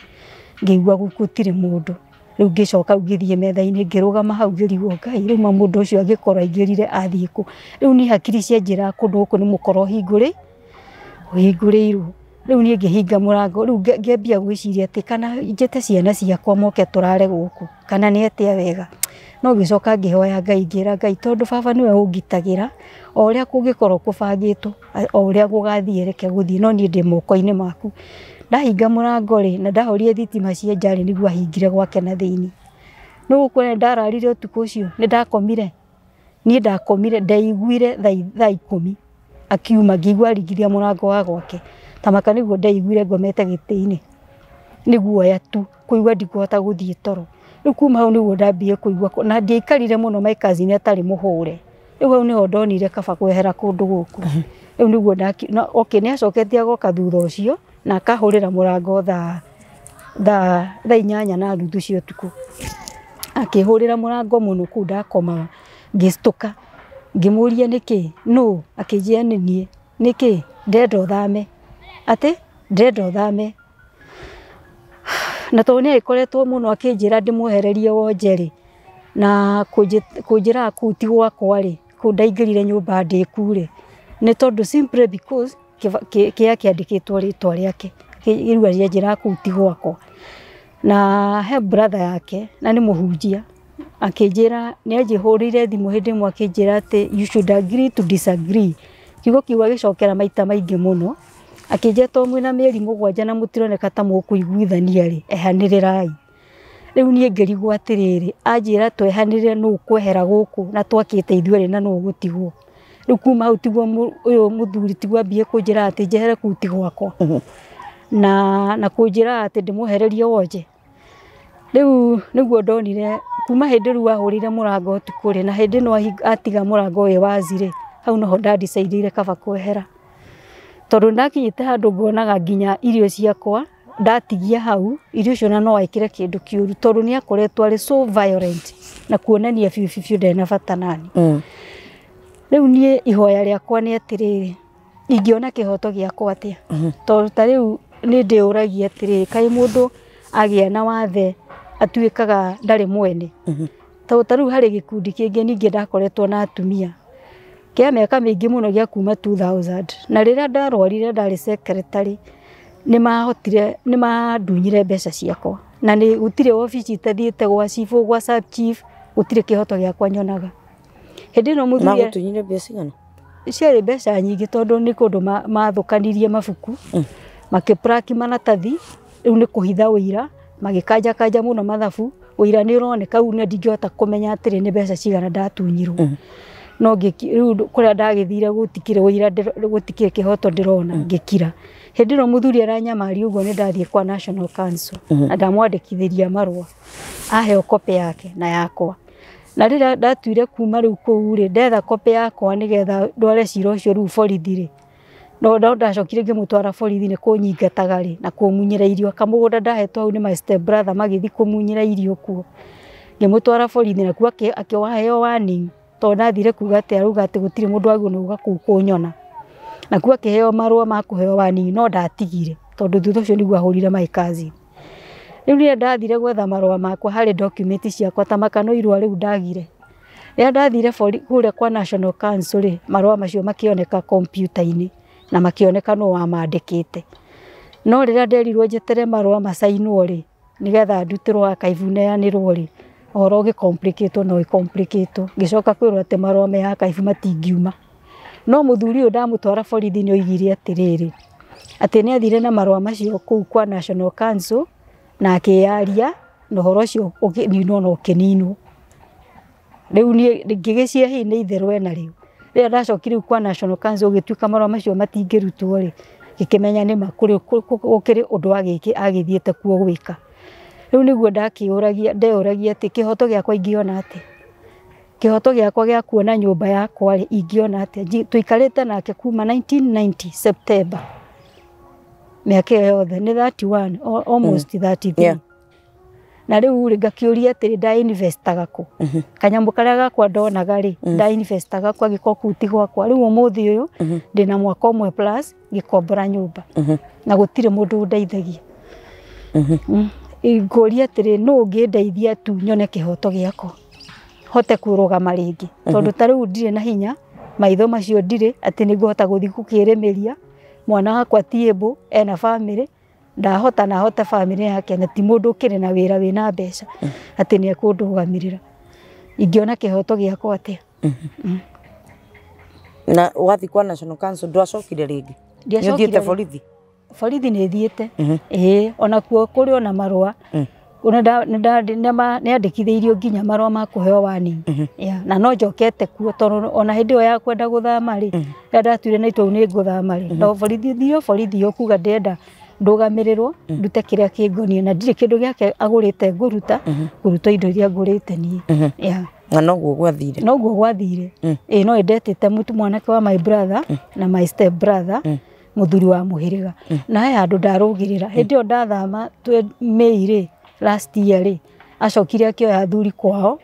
ngĩigua gũtirĩ mũndũ. Rĩu ngĩcoka ngĩthiĩ metha-inĩ, ngĩrũgama hau ngĩrigwo Ngai, rĩu ma mũndũ ũcio angĩkorwo aingĩrire athiĩ kũ. Rĩu niĩ hakiri cianjĩraga kũndũ gũkũ nĩ mũkora ũhingũrĩirwo. Rĩu niĩ ngĩhinga mũrango, rĩu ngĩambia gwĩciria atĩ kana njĩte ciana ciakwa moke tũrare gũkũ, kana nĩ atĩa wega. No ngĩcoka ngĩhoya Ngai, ngĩra Ngai tondũ baba nĩwe ũngitagĩra, o ũrĩa kũngĩkorwo kũbangĩtwo, o ũrĩa gũgathiĩ reke gũthiĩ, no niĩ ndĩ moko-inĩ maku. Ndahinga mũrango rĩ, na ndahorie thitima cia nja rĩ, nĩguo ahingire gwake na thĩinĩ. Nĩ ũkuona ndararire ũtukũ ũcio, nĩ ndakomire. Niĩ ndakomire, ndeiguire thaa 10 akiuma, ngĩigua aringithia mũrango wa gwake. Tamaka nĩguo ndeiguire ngomete gĩtĩ-inĩ. Nĩ guoya tu, kũigua ndikũhota gũthiĩ toro. Rĩu kuma hau nĩguo ndambie kũigua, na ndiaikarire mũno my cousin atarĩ mũhũre. Rĩu hau nĩho ndonire kaba kwehera kũndũ gũkũ. Rĩu nĩguo okay, nĩ acoketie agoka thutha ũcio, na akahũrĩra mũrango thaa 8:30 cia ũtukũ. Akĩhũrĩra mũrango mũno kũu ndakomaga, ngĩcitũka, ngĩmũria nĩkĩ, nũ, akĩnjĩra nĩ niĩ, nĩkĩ, ndĩrenda ũthame, atĩ ndĩrenda ũthame. Na tondũ nĩ agĩkoretwo mũno akĩnjĩra ndĩmwehererie wonje rĩ, na kũnjĩraga kũu ti gwakwa rĩ, kũu ndaingĩrire nyũmba ndĩku rĩ, nĩ tondũ simply because kĩaya kĩandĩkĩtwo rĩtwa rĩake, rĩu anjĩraga kũu ti gwakwa. Na he brother yake, na nĩ mũhunjia, akĩnjĩra, nĩ anjĩhũrĩire thimũ hĩndĩ ĩmwe akĩnjĩra atĩ you should agree to disagree. Kiugo kĩu agĩcokera maita maingĩ mũno, akĩnjĩra tondũ mwĩna mĩeri 7 na mũtironeka ta mũkũiguithania rĩ, ehanĩrĩrai. Rĩu niĩ ngĩrigwo atĩrĩrĩ, anjĩra twehanĩrĩre nũ ũkwehera gũkũ na twakĩte ithuerĩ na nũ ũgũtigwo. Rĩu kuma hau tiguo ũyũ mũthuri tiguo ambie kũnjĩra atĩ njehere kũu ti gwakwa. Na kũnjĩra atĩ ndĩmwehererie wonje. Rĩu nĩguo ndonire kuma hĩndĩ rĩu ahũrĩire mũrango ũtukũ rĩ, na hĩndĩ ĩno atiga mũrango wĩ wazi rĩ, hau noho ndadicaidĩire kaba kwehera. Tondũ ndakinyĩte handũ ngonaga nginya irio ciakwa ndatigia hau, irio icio na no ekĩre kĩndũ kĩũru, tondũ nĩ akoretwo arĩ so violent na kuonania biũ biũ biũ ndarĩ na bata nani. Rĩu niĩ ihoya rĩakwa nĩ atĩrĩrĩ, ingĩona kĩhoto gĩakwa atĩa? Tondũ ta rĩu nĩ ndĩũragia atĩrĩrĩ, kaĩ mũndũ agĩa na wathe atuĩkaga ndarĩ mwene? Tondũ ta rĩu harĩ gĩkundi kĩngĩ ningĩ ndakoretwo na atumia kĩa mĩaka mĩingĩ mũno gĩa kuma 2000, na rĩrĩa ndarwarire ndarĩ secretary, nĩ mahotire, nĩ mandunyire mbeca ciakwa, na nĩ gũtirĩ obici itathiĩte gwa chief, gwa sub chief, gũtirĩ kĩhoto gĩakwa nyonaga. Hĩndĩ ĩno mũthuri Magũtunyire mbeca cigana? Ciarĩ mbeca nyingĩ tondũ nĩ kũndũ mathũkanirie mabuku, makĩpraki maratathi, rĩu nĩ kũhitha ũira, magĩkanja kanja mũno mathabu, Ũira nĩ ũroneka rĩu na ndingĩhota kũmenya atĩrĩ nĩ mbeca cigana ndatunyirwo. No rĩu kũrĩa ndagĩthire gũtikĩrĩ ũira, gũtikĩrĩ kĩhoto ndĩrona, ngĩkira. Hĩndĩ ĩno mũthuri aranyamaria ũguo nĩ ndathiĩ kwa National Council na ndamwandĩkithĩria marũa, aheo copy yake na yakwa. Na rĩrĩa ndatuire kuma rĩu kũu rĩ, ndetha copy yakwa nĩgetha ndware cira ũcio rĩu borithi rĩ, no ndacokire ngĩmũtwara borithi nĩ kũnyingataga rĩ na kũmunyĩra irio. Kamũgũnda ndahetwo hau nĩ my step brother magĩthiĩ kũmunyĩra irio kuo. Ngĩmũtwara borithi nakuo akĩheo warning, tondũ ndathire kuga atĩ arauga atĩ gũtirĩ mũndũ wagĩrĩirwo nĩ gũka kũu kũnyona. Nakuo akĩheo marũa ma kũheo warning, no ndatigire tondũ thutha ũcio nĩguo ahũrire my cousin. Rĩu rĩrĩa ndathire gwetha marũa makwa harĩ document ciakwa ta makano irũa rĩu ndagire. Rĩrĩa ndathire kũrĩa kwa National Council rĩ, marũa macio makĩoneka kompiuta-inĩ na makĩoneka nũ wamandĩkĩte. No rĩrĩa nderirwo njetere marũa macainwo rĩ, nĩgetha ndutĩrwo archive neanĩrwo rĩ, ũhoro ũgĩ complicate na ũgĩ complicate. Ngĩcoka kwĩrwo atĩ marũa me archive matingiuma. No mũthuri ũyũ ndamũtwara borithi nĩ oigire atĩrĩrĩ, atĩ nĩ athire na marũa macio kũu kwa National Council na akĩyaria na ũhoro ũcio ũkĩninwo na ũkĩninwo. Rĩu niĩ ngĩgĩciria hihi nĩ itherũ ena rĩu. Rĩrĩa ndacokire rĩu kwa National Council gũgĩtuĩka marũa macio matingĩrutwo rĩ, ngĩkĩmenya nĩma gũkĩrĩ ũndũ agĩthiĩte kuo gwĩka. Rĩu nĩguo ndakĩũragia, ndeyũragia atĩ kĩhoto gĩakwa ingĩona atĩa? Kĩhoto gĩakwa gĩa kuona nyũmba yakwa rĩ, ingĩona atĩa? Tũikarĩte nake kuma 1990 September. Mĩaka ĩyo yothe nĩ 31, almost 33. Yeah. Na rĩu rĩ ngakĩũria atĩrĩ, nda investaga kũ? Kanyamũ karĩa gakwa ndonaga rĩ, nda investaga kũ angĩkorwo kũu ti gwakwa? Rĩu ũmũthĩ ũyũ ndĩna mwaka ũmwe plus ngĩkombora nyũmba na gũtirĩ mũndũ ũndeithagia. Ngũria atĩrĩ, nũ ũngĩndeithia tu nyone kĩhoto gĩakwa hote kũrũgama rĩngĩ, tondũ ta rĩu ndirĩ na hinya, maitho macio ndirĩ atĩ nĩngũhota gũthiĩ gũkĩrĩmĩria mwana wakwa ti able, ena bamĩrĩ, ndahota na ahote bamĩrĩ yake, na ti mũndũ ũkĩrĩ na wĩra wĩna mbeca atĩ nĩ ekũndũgamĩrĩra. Ingĩona kĩhoto gĩakwa atĩa? Na wathiĩ kwa National Council ndwacokire rĩngĩ? Nĩ ũthiĩte borithi? Borithi nĩ thiĩte, ĩĩ, onakuo kũrĩ ona marũa. Nĩ andĩkithĩirio nginya marũa ma kũheo warning. Na no njokete kuo tondũ ona hĩndĩ ĩyo ya kwenda gũthama rĩ, rĩrĩa ndatuire na itua nĩ ngũthama rĩ, no borithi thio borithi yo kuga ndĩrenda ndũgamĩrĩrwo ndute kĩrĩa kĩngoniĩ, na ndirĩ kĩndũ gĩake agũrĩte ngũruta, ngũruta indo iria ngũrĩte niĩ. Na noguo gwathire? Noguo gwathire. Ĩĩ, no ndetĩte mwanake wa my brother na my step brother, mũthuri wa mũhĩrĩga. Na he handũ ndarũgĩrĩra. Hĩndĩ ĩyo ndathama May rĩ, last year rĩ, acokire akĩoya athuri kwao,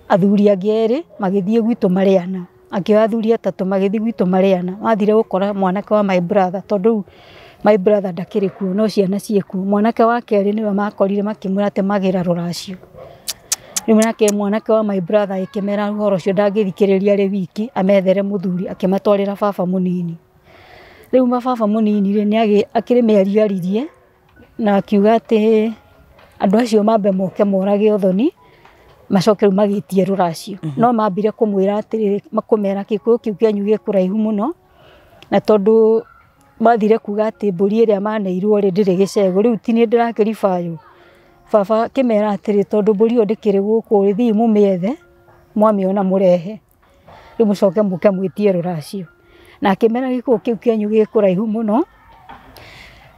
athuri angĩ erĩ magĩthiĩ gwitũ marĩ ana. Akĩoya athuri atatũ magĩthiĩ gwitũ marĩ ana. Mathire gũkora mwanake wa my brother, tondũ rĩu my brother ndakĩrĩ kuo, no ciana ciĩ kuo. Mwanake wa kerĩ nĩwe makorire makĩmwĩra atĩ magĩra rũracio. Rĩu nake mwanake wa my brother agĩkĩmera ũhoro ũcio ndangĩthikĩrĩria arĩ wiki, amethere mũthuri, akĩmatwarĩra baba mũnini. Rĩu mababa mũnini rĩ, nĩ akĩrĩ mĩario aririe na akiuga atĩ andũ acio mambe moke morage ũthoni, macoke rĩu magĩtie rũracio. No mambire kũmwĩra atĩrĩrĩ, kũmera gĩkũyũ kĩu kĩanyu gĩ kũraihu mũno, na tondũ mathire kuga atĩ mbũri ĩrĩa maneirwo rĩ ndĩrĩ gĩcegũ, rĩu ti niĩ ndĩrakĩribayũ. Baba akĩmera atĩrĩ, tondũ mbũri ĩyo ndĩkĩrĩ gũkũ rĩ, thiĩi mũmĩethe, mwamĩona mũrehe, rĩu mũcoke mũke mwĩtie rũracio. Na akĩmera gĩkũyũ kĩu kĩanyu gĩ kũraihu mũno,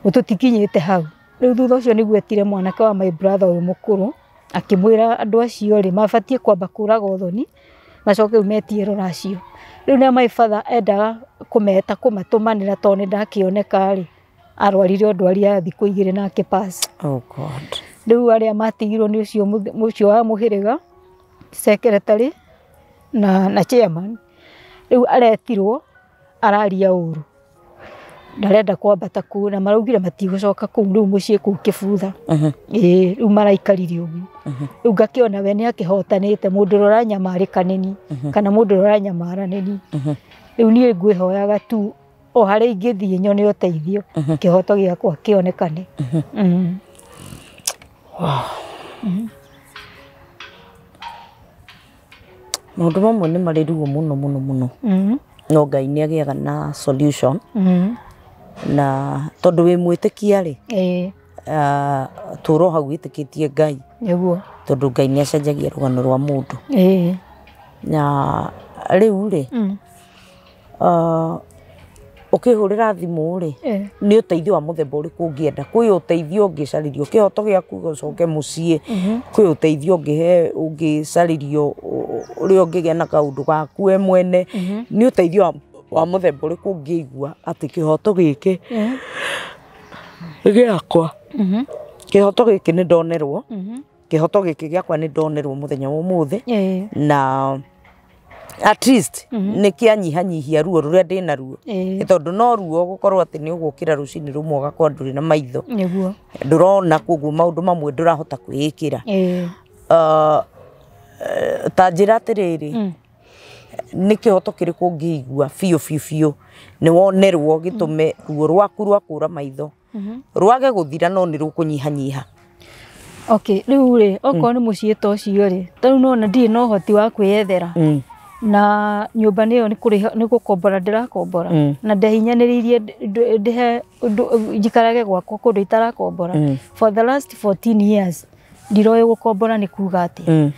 tũtikinyĩte hau. Rĩu thutha ũcio nĩguo etire mwanake wa my brother ũyũ mũkũrũ, akĩmwĩra andũ acio rĩ, mabatiĩ kwamba kũraga ũthoni, macoke rĩu metie rũracio. Rĩu na my father endaga kũmeta kũmatũmanĩra tondũ nĩ ndakĩoneka rĩ, arwarire ndwari ya thikũ igĩrĩ na akĩ pass. Oh God. Rĩu arĩa matigirwo nĩ ũcio wa mũhĩrĩga, secretary na chairman. Rĩu aretirwo araria ũru, ndarenda kwambata kũu, na maraugire matigũcoka kũu rĩu mũciĩ kũu Kĩbutha. Ĩĩ, rĩu maraikarire ũguo. Rĩu ngakĩona we nĩ akĩhotanĩte, mũndũ ũrĩa ũranyamarĩka nĩ niĩ, kana mũndũ ũrĩa ũranyamara nĩ niĩ. Rĩu niĩ ngwĩhoyaga tu o harĩa ingĩthiĩ nyone ũteithio, kĩhoto gĩakwa kĩonekane. Maũndũ mamwe nĩ marĩ ruo mũno mũno mũno. No Ngai nĩ agĩaga na solution. Na tondũ wĩ mwĩtĩkia rĩ, tũro hau wĩtĩkĩtie Ngai. Nĩguo. Tondũ Ngai nĩ acenjagia rũgano rwa mũndũ. Na rĩu rĩ, ũkĩhũrĩra thimũ rĩ, nĩ ũteithio wa mũthemba ũrĩkũ ũngĩenda? Kwĩ ũteithio ũngĩcarĩrio kĩhoto gĩaku gĩcoke mũciĩ, kwĩ ũteithio ũngĩcarĩrio ũrĩa ũngĩgĩa na kaũndũ gaku we mwene, nĩ ũteithio wa mũthemba ũrĩkũ ũngĩigua atĩ kĩhoto gĩkĩ gĩakwa, kĩhoto gĩkĩ nĩ ndonerwo, kĩhoto gĩkĩ gĩakwa nĩ ndonerwo mũthenya wa ũmũthĩ, na at least nĩ kĩanyihanyihia ruo rũrĩa ndĩnaruo. Tondũ no ruo gũkorwo atĩ nĩ ũgũkĩra rũcinĩ rũmwe ũgakorwo ndũrĩ na maitho, ndũrona, koguo maũndũ mamwe ndũrahota kwĩĩkĩra. Ta njĩra atĩrĩrĩ, nĩ kĩhoto kĩrĩkũ ũngĩigua biũ biũ biũ nĩ wonerwo gĩtũme ruo rwaku rwa kũra maitho rwage gũthira no nĩ rũkũnyihanyiha? Okay, rĩu rĩ, okorwo nĩ mũciĩ ta ũcio rĩ, ta rĩu nona ndirĩ na ũhoti wa kwĩyethera, na nyũmba nĩyo nĩ kũrĩha, nĩ gũkombora ndĩrakombora, na ndehinyanĩrĩirie ndĩhe njikarage gwakwa kũndũ itarakombora for the last 14 years. Ndiroĩ gũkombora nĩ kuga atĩa.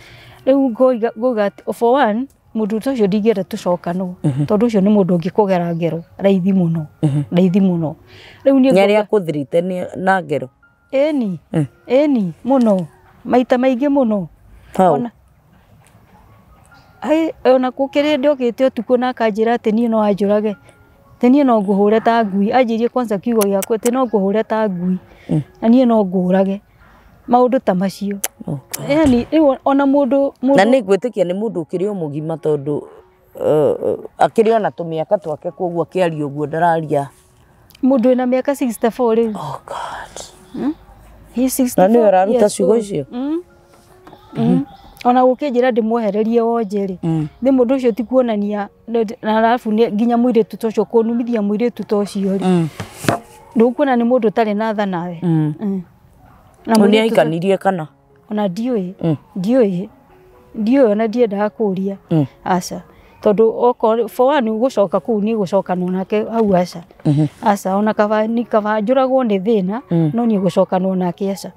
Rĩu ngauga atĩ for one, mũndũ ta ũcio ndingĩenda tũcokanwo, tondũ ũcio nĩ mũndũ ũngĩkũgera ngero raithi mũno, raithi mũno. Rĩu niĩ Nĩ arĩa akũthirĩte na ngero? Ĩni, ĩni, mũno, maita maingĩ mũno. How? Ona ai, ona gũkĩrĩ ndokĩte ũtukũ na akanjĩra atĩ niĩ no anjũrage, atĩ niĩ no ngũhũre ta ngui. Anjĩrie kwanza kiugo gĩakwa atĩ no ngũhũre ta ngui na niĩ no ngũrage, maũndũ ta macio. Oh God. Yani rĩu ona mũndũ Na nĩ ngwĩtĩkia nĩ mũndũ ũkĩrĩ o mũgima, tondũ akĩrĩ ona tũmĩaka twake, koguo akĩaria ũguo ndararia. Mũndũ wĩna mĩaka 64 rĩu. Oh God. He's 64 Na nĩwe ũraruta years ciugo old. icio? Ona gũkĩnjĩra ndĩmwehererie wonje rĩ, nĩ mũndũ ũcio ti kuonania, na arabu nginya mũirĩtu ta ũcio kũnumithia mũirĩtu ta ũcio rĩ, ndũkuona nĩ mũndũ ũtarĩ na tha nawe. Na Nĩ mũirĩtu ahikanirie kana? Ona ndiũĩ, ndiũĩ, ndiũĩ, ona ndiendaga kũria. Aca, tondũ okorwo for one gũcoka kũu nĩ gũcokanwo nake hau, aca, aca, ona kaba ni kaba njũragwo nĩ thĩna, no niĩ gũcokanwo nake, aca,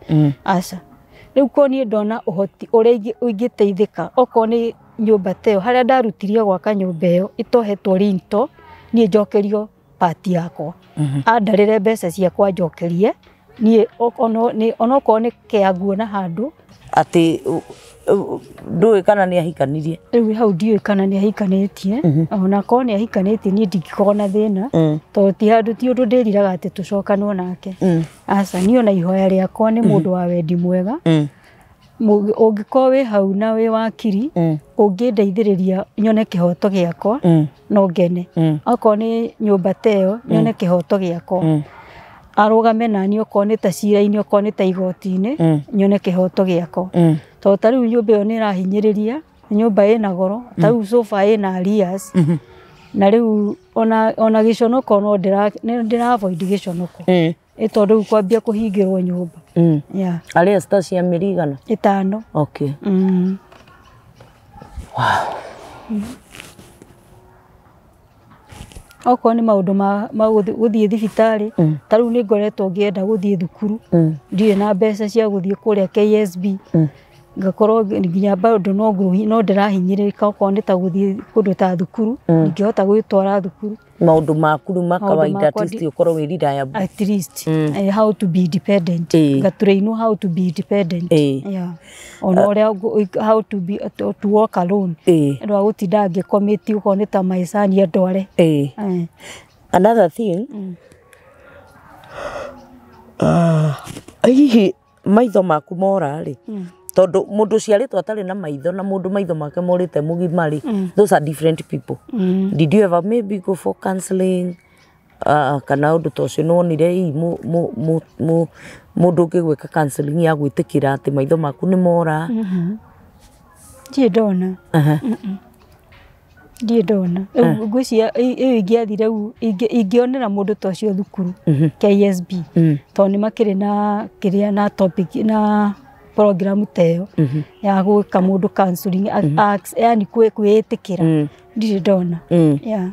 aca. Rĩu ko niĩ ndona ũhoti ũrĩa ingĩteithĩka, okorwo nĩ nyũmba ta ĩyo harĩa ndarutirie gwaka nyũmba ĩyo ĩtohetwo rinto, niĩ njokerio pati yakwa, andarĩre mbeca ciakwa njokerie niĩ, onokorwo nĩ kĩa nguona handũ. Atĩ ndũĩ kana nĩ ahikanirie? Rĩu hau ndiũĩ kana nĩ ahikanĩtie. Ona korwo nĩ ahikanĩtie, niĩ ndingĩkorwo na thĩna, tondũ ti handũ, ti ũndũ ndĩriraga atĩ tũcokanwo nake. Aca, niĩ ona ihoya rĩakwa nĩ mũndũ wa wendi mwega, ũngĩkorwo wĩ hau na wĩ wakiri, ũngĩndeithĩrĩria nyone kĩhoto gĩakwa, no ngene. Okorwo nĩ nyũmba ta ĩyo, nyone kĩhoto gĩakwa, arũgame naniĩ, okorwo nĩ ta cira-inĩ, okorwo nĩ ta igoti-inĩ, nyone kĩhoto gĩakwa. Tondũ ta rĩu nyũmba ĩyo nĩ ĩrahinyĩrĩria, nĩ nyũmba ĩna goro, ta rĩu sofa ĩna arrears, na rĩu ona gĩconoko no ndĩra nĩ ndĩra avoid gĩconoko, ĩ tondũ rĩu kwambia kũhingĩrwo nyũmba. Yeah. Arrears ta cia mĩeri igana? 5. Okay. Wow. Okorwo nĩ maũndũ ma gũthiĩ thibitarĩ, ta rĩu nĩ ngoretwo ngĩenda gũthiĩ thukuru, ndirĩ na mbeca cia gũthiĩ kũrĩa KSB, ngakorwo nginya bado no ndĩrahinyĩrĩrĩka, okorwo nĩ ta gũthiĩ kũndũ ta thukuru, ndingĩhota gwĩtwara thukuru. Maũndũ maku rĩu ma Maũndũ kawaida, at makwa least ũkorwo wĩ reliable. At least how to be independent, ngatũrainwo how to be independent. Yeah, ona ũrĩa how to be to walk alone, ũndũ wa gũtinda ngĩcommit, okorwo nĩ ta maicani andware. Another thing, hihi maitho maku mora rĩ, tondũ mũndũ ũciarĩtwo atarĩ na maitho na mũndũ maitho make morĩte mũgima rĩ, those are different people. Did you ever maybe go for counseling, kana ũndũ ta ũcio? Nĩwonire hihi mũndũ ũngĩgwĩka counseling ya gwĩtĩkĩra atĩ maitho maku nĩ mora? Ndirĩ ndona. Ndirĩ ndona. Rĩu ngwĩciria ĩyo ingĩathire rĩu ingĩonera mũndũ ta ũcio thukuru KSB, tondũ nĩ makĩrĩ na kĩrĩa na topic na program ta ĩyo ya gwĩka mũndũ counseling, yani kwĩĩtĩkĩra, ndirĩ ndona. Yeah.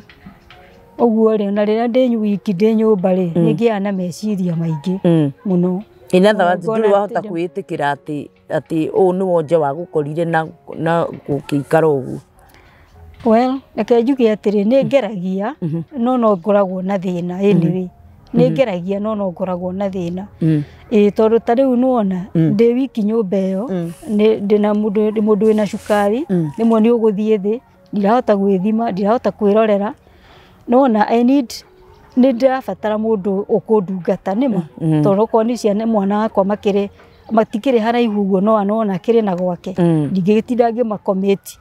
Ũguo rĩ, ona rĩrĩa ndĩ wiki ndĩ nyũmba rĩ, nĩ ngĩaga na meciria maingĩ mũno. In other words, Ngona ndũrĩ wahota atĩ kwĩĩtĩkĩra atĩ ũũ nĩ wonje wagũkorire na gũkĩikara ũguo. Well, reke njuge atĩrĩ, nĩ ngeragia no ngoragwo na thĩna. Anyway, nĩ ngeragia no ngoragwo na thĩna. Ĩĩ, tondũ ta rĩu nĩwona ndĩ wiki nyũmba ĩyo, ndĩna mũndũ, ndĩ mũndũ wĩna cukari, rĩmwe nĩ ũgũthiĩ thĩ, ndirahota gwĩthima, ndirahota kwĩrorera. Nĩwona I need, nĩ ndĩrabatara mũndũ ũkũndungata nĩma, tondũ okorwo nĩ ciana, mwana wakwa makĩrĩ matikĩrĩ haraihu ũguo, no anona akĩrĩ na gwake, ndingĩgĩtinda ngĩmakomĩti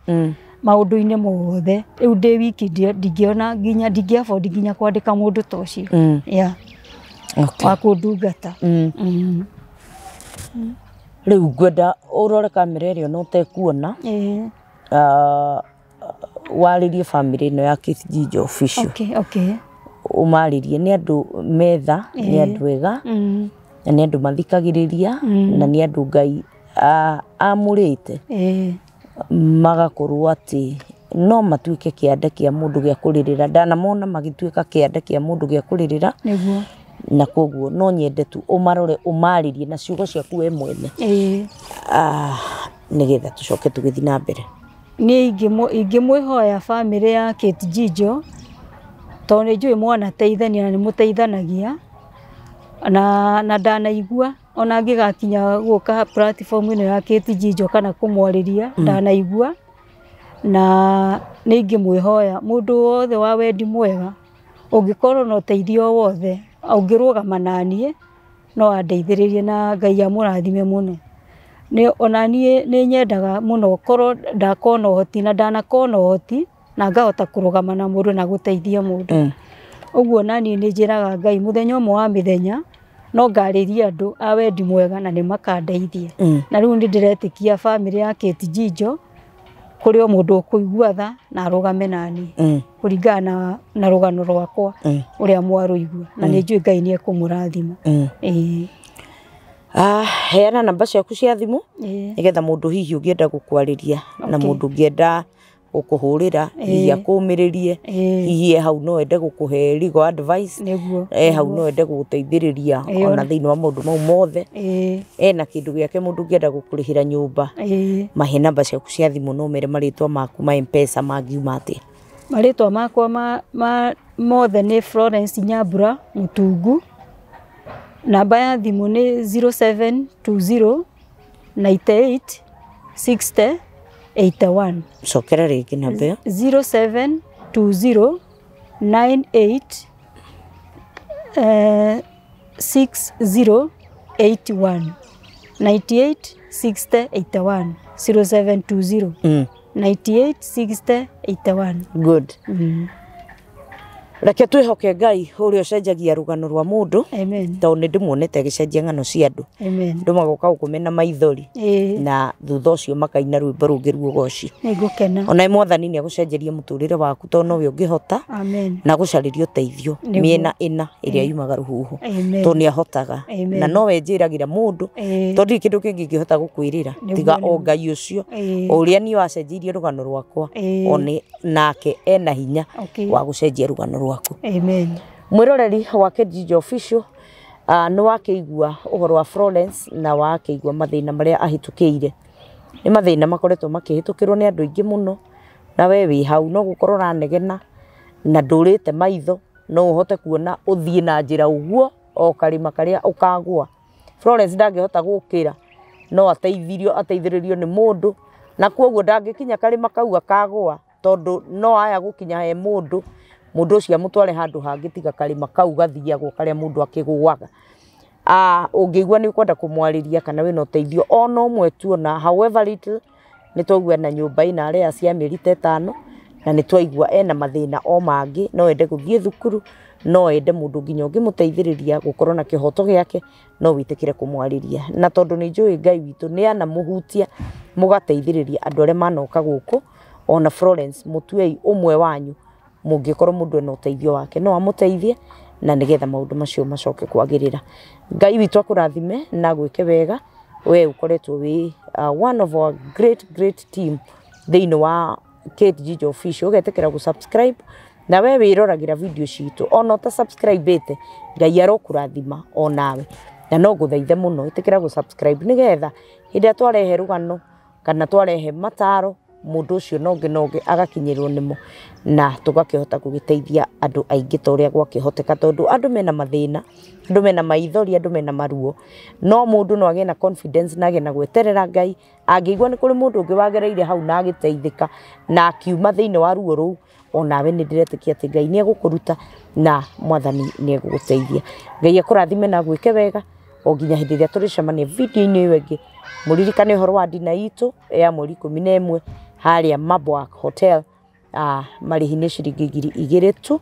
maũndũ-inĩ mothe. Rĩu ndĩ wiki ndingĩona nginya, ndingĩ afford nginya kwandĩka mũndũ ta ũcio, yeah, wa kũndungata. Rĩu ngwenda ũrore kamera ĩrĩa ona ũtekuona, warĩrie bamĩrĩ ĩno ya Kate Jijo Official. Okay. Ũmarĩrie, nĩ andũ metha, nĩ andũ ega, na nĩ andũ mathikagĩrĩria, na nĩ andũ Ngai amũrĩte, magakorwo atĩ no matuĩke kĩanda kĩa mũndũ gĩa kũrĩrĩra. Ndanamona magĩtuĩka kĩanda kĩa mũndũ gĩa kũrĩrĩra. Nĩguo. Na koguo no nyende tu ũmarore, ũmarĩrie na ciugo ciaku we mwene, nĩgetha tũcoke tũgĩthiĩ na mbere. Niĩ ingĩmwĩhoya bamĩrĩ ya Kate Jijo, tondũ nĩ njũĩ mwanateithania na nĩ mũteithanagia, na ndanaigua ona ngĩgakinya gũka platform ĩno ya Kate Jijo kana kũmwarĩria, ndanaigua, na nĩ ingĩmwĩhoya mũndũ wothe wa wendi mwega ũngĩkorwo na ũteithio wothe ũngĩrũgama naniĩ, no andeithĩrĩrie, na Ngai amũrathime mũno. Nĩ ona niĩ nĩ nyendaga mũno korwo ndakorwo na ũhoti, na ndanakorwo na ũhoti na ngahota kũrũgama na mũndũ na gũteithia mũndũ. Ũguo na niĩ nĩ njĩraga Ngai mũthenya ũmwe wa mĩthenya no ngarĩrie andũ a wendi mwega na nĩ makandeithia. Na rĩu nĩ ndĩretĩkia bamĩrĩ ya Kate Jijo kũrĩ o mũndũ ũkũigua tha na arũgame naniĩ kũringana na rũgano rwakwa ũrĩa mwarũigua, na nĩ njũĩ Ngai nĩ ekũmũrathima. Ĩĩ. Heana namba ciaku cia thimũ, nĩgetha mũndũ hihi ũngĩenda gũkwarĩria na mũndũ ũngĩenda gũkũhũrĩra, hihi akũmĩrĩrie, hihi e hau no ende gũkũhe legal advice, e hau no ende gũgũteithĩrĩria ona thĩinĩ wa maũndũ mau mothe, ena kĩndũ gĩake, mũndũ ũngĩenda gũkũrĩhĩra nyũmba, mahe namba ciaku cia thimũ, no mere marĩtwa maku ma M-Pesa mangiuma atĩa. Marĩtwa makwa ma mothe nĩ Florence Nyambura Mutungu. Namba ya thimũ nĩ 0720 98 60 81. Cokera rĩngĩ namba ĩyo. 0720 98 60 81, 98 60 81, 0720 98 60 81. Good. Reke twĩhoke Ngai ũrĩa ũcenjagia rũgano rwa mũndũ, Amen. tondũ nĩ ndĩmuonete agĩcenjia ng'ano cia andũ. Amen. Andũ magoka gũkũ mena maithori, na thutha ũcio makaina rwĩmbo rũngĩ ruogoci. Nĩngũkena. Ona Mwathani nĩ agũcenjeria mũtũrĩre waku, tondũ nowe ũngĩhota Amen. na gũcarĩria ũteithio Nĩguo. mĩena ĩna ĩrĩa yumaga rũhuho, Amen. tondũ nĩ ahotaga. Amen. Na nowe njĩragĩra mũndũ, tondũ ndirĩ kĩndũ kĩngĩ ingĩhota gũkwĩrĩra tiga o Ngai ũcio, o ũrĩa niĩ wacenjirie rũgano rwakwa, one nake ena hinya wa gũcenjia rũgano rwaku. Amen. Mwĩroreri wa Kate Official, nĩ wakĩigua ũhoro wa Florence na wakĩigua mathĩna marĩa ahĩtũkĩire. Nĩ mathĩna makoretwo makĩhĩtũkĩrwo nĩ andũ aingĩ mũno, na we wĩ hau no gũkorwo ũranegena na ndũrĩte maitho, no ũhote kuona ũthiĩ na njĩra ũguo o karĩma karĩa ũkagũa. Florence ndangĩhota gũkĩra, no ateithirio, ateithĩrĩrio nĩ mũndũ, na koguo ndangĩkinya karĩma kau akagũa, tondũ no aya gũkinya he mũndũ, mũndũ ũcio amũtware handũ hangĩ tiga karĩma kau gathiagwo karĩa mũndũ akĩgũaga. Ũngĩigua nĩ ũkwenda kũmwarĩria kana wĩna ũteithio ona ũmwe tu, ona however little, nĩ twaigua na nyũmba ĩna arĩa cia mĩeri ta 5, na nĩ twaigua ena mathĩna o mangĩ, no ende gũthiĩ thukuru, no ende mũndũ nginya ũngĩmũteithĩrĩria gũkorwo na kĩhoto gĩake, no wĩtĩkĩre kũmwarĩria. Na tondũ nĩ njũĩ Ngai witũ nĩ anamũhutia, mũgateithĩrĩria andũ arĩa manoka gũkũ, ona Florence mũtuei ũmwe wanyu, mũngĩkorwo mũndũ ena ũteithio wake no amũteithie, na nĩgetha maũndũ macio macoke kwagĩrĩra. Ngai witũ akũrathime na gwĩke wega, we ũkoretwo wĩ one of our great great team thĩinĩ wa Kate Jijo Official. Ũgetĩkĩra gũ-subscribe, na we wĩroragĩra video citũ ona ũta subscribe ĩte, Ngai arokũrathima onawe. Na no ngũthaithe mũno ĩtĩkĩra gũ subscribe nĩgetha hĩndĩ ĩrĩa twarehe rũgano kana twarehe mataro mũndũ ũcio na ũngĩ na ũngĩ agakinyĩrwo nĩmo na tũgakĩhota gũgĩteithia andũ aingĩ ta ũrĩa gwakĩhoteka, tondũ andũ mena mathĩna, andũ mena maithori, andũ mena maruo, no mũndũ no agĩe na confidence na agĩe na gweterera Ngai angĩigua nĩ kũrĩ mũndũ ũngĩ wagereire hau na agĩteithĩka na akiuma thĩinĩ wa ruo rũu, onawe nĩ ndĩretĩkia atĩ Ngai nĩ egũkũruta na Mwathani nĩ egũgũteithia. Ngai akũrathime na agwĩke wega o nginya hĩndĩ ĩrĩa tũrĩcemania video-inĩ ĩyo ĩngĩ. Mũririkane ũhoro wa ndina itũ ya mweri 11 harĩa Mabwak Hotel, marĩhi nĩ ciringi 2000 tu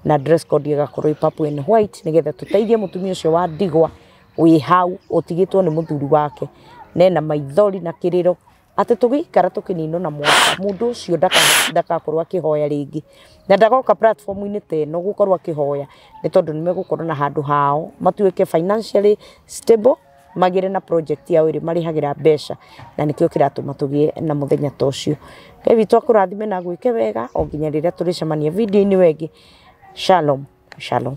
na dress code ĩgakorwo ĩ purple and white nĩgetha tũteithie mũtumia ũcio wa ndigwa wĩ hau ũtigĩtwo nĩ mũthuri wake nena maithori na kĩrĩro atĩ tũgĩikara tũkĩninwo na mwaka mũndũ ũcio ndagakorwo akĩhoya rĩngĩ na ndagoka platform-inĩ ta ĩno gũkorwo akĩhoya nĩ tondũ nĩ megũkorwo na handũ hao matuĩke financially stable, magĩre na project yao ĩrĩa marĩhagĩra mbeca, na nĩkĩo kĩratũma tũgĩe na mũthenya ta ũcio. Ngai witũ akũrathime na agwĩke wega o nginya rĩrĩa tũrĩcemania video-inĩ ĩyo ĩngĩ. Shalom, shalom.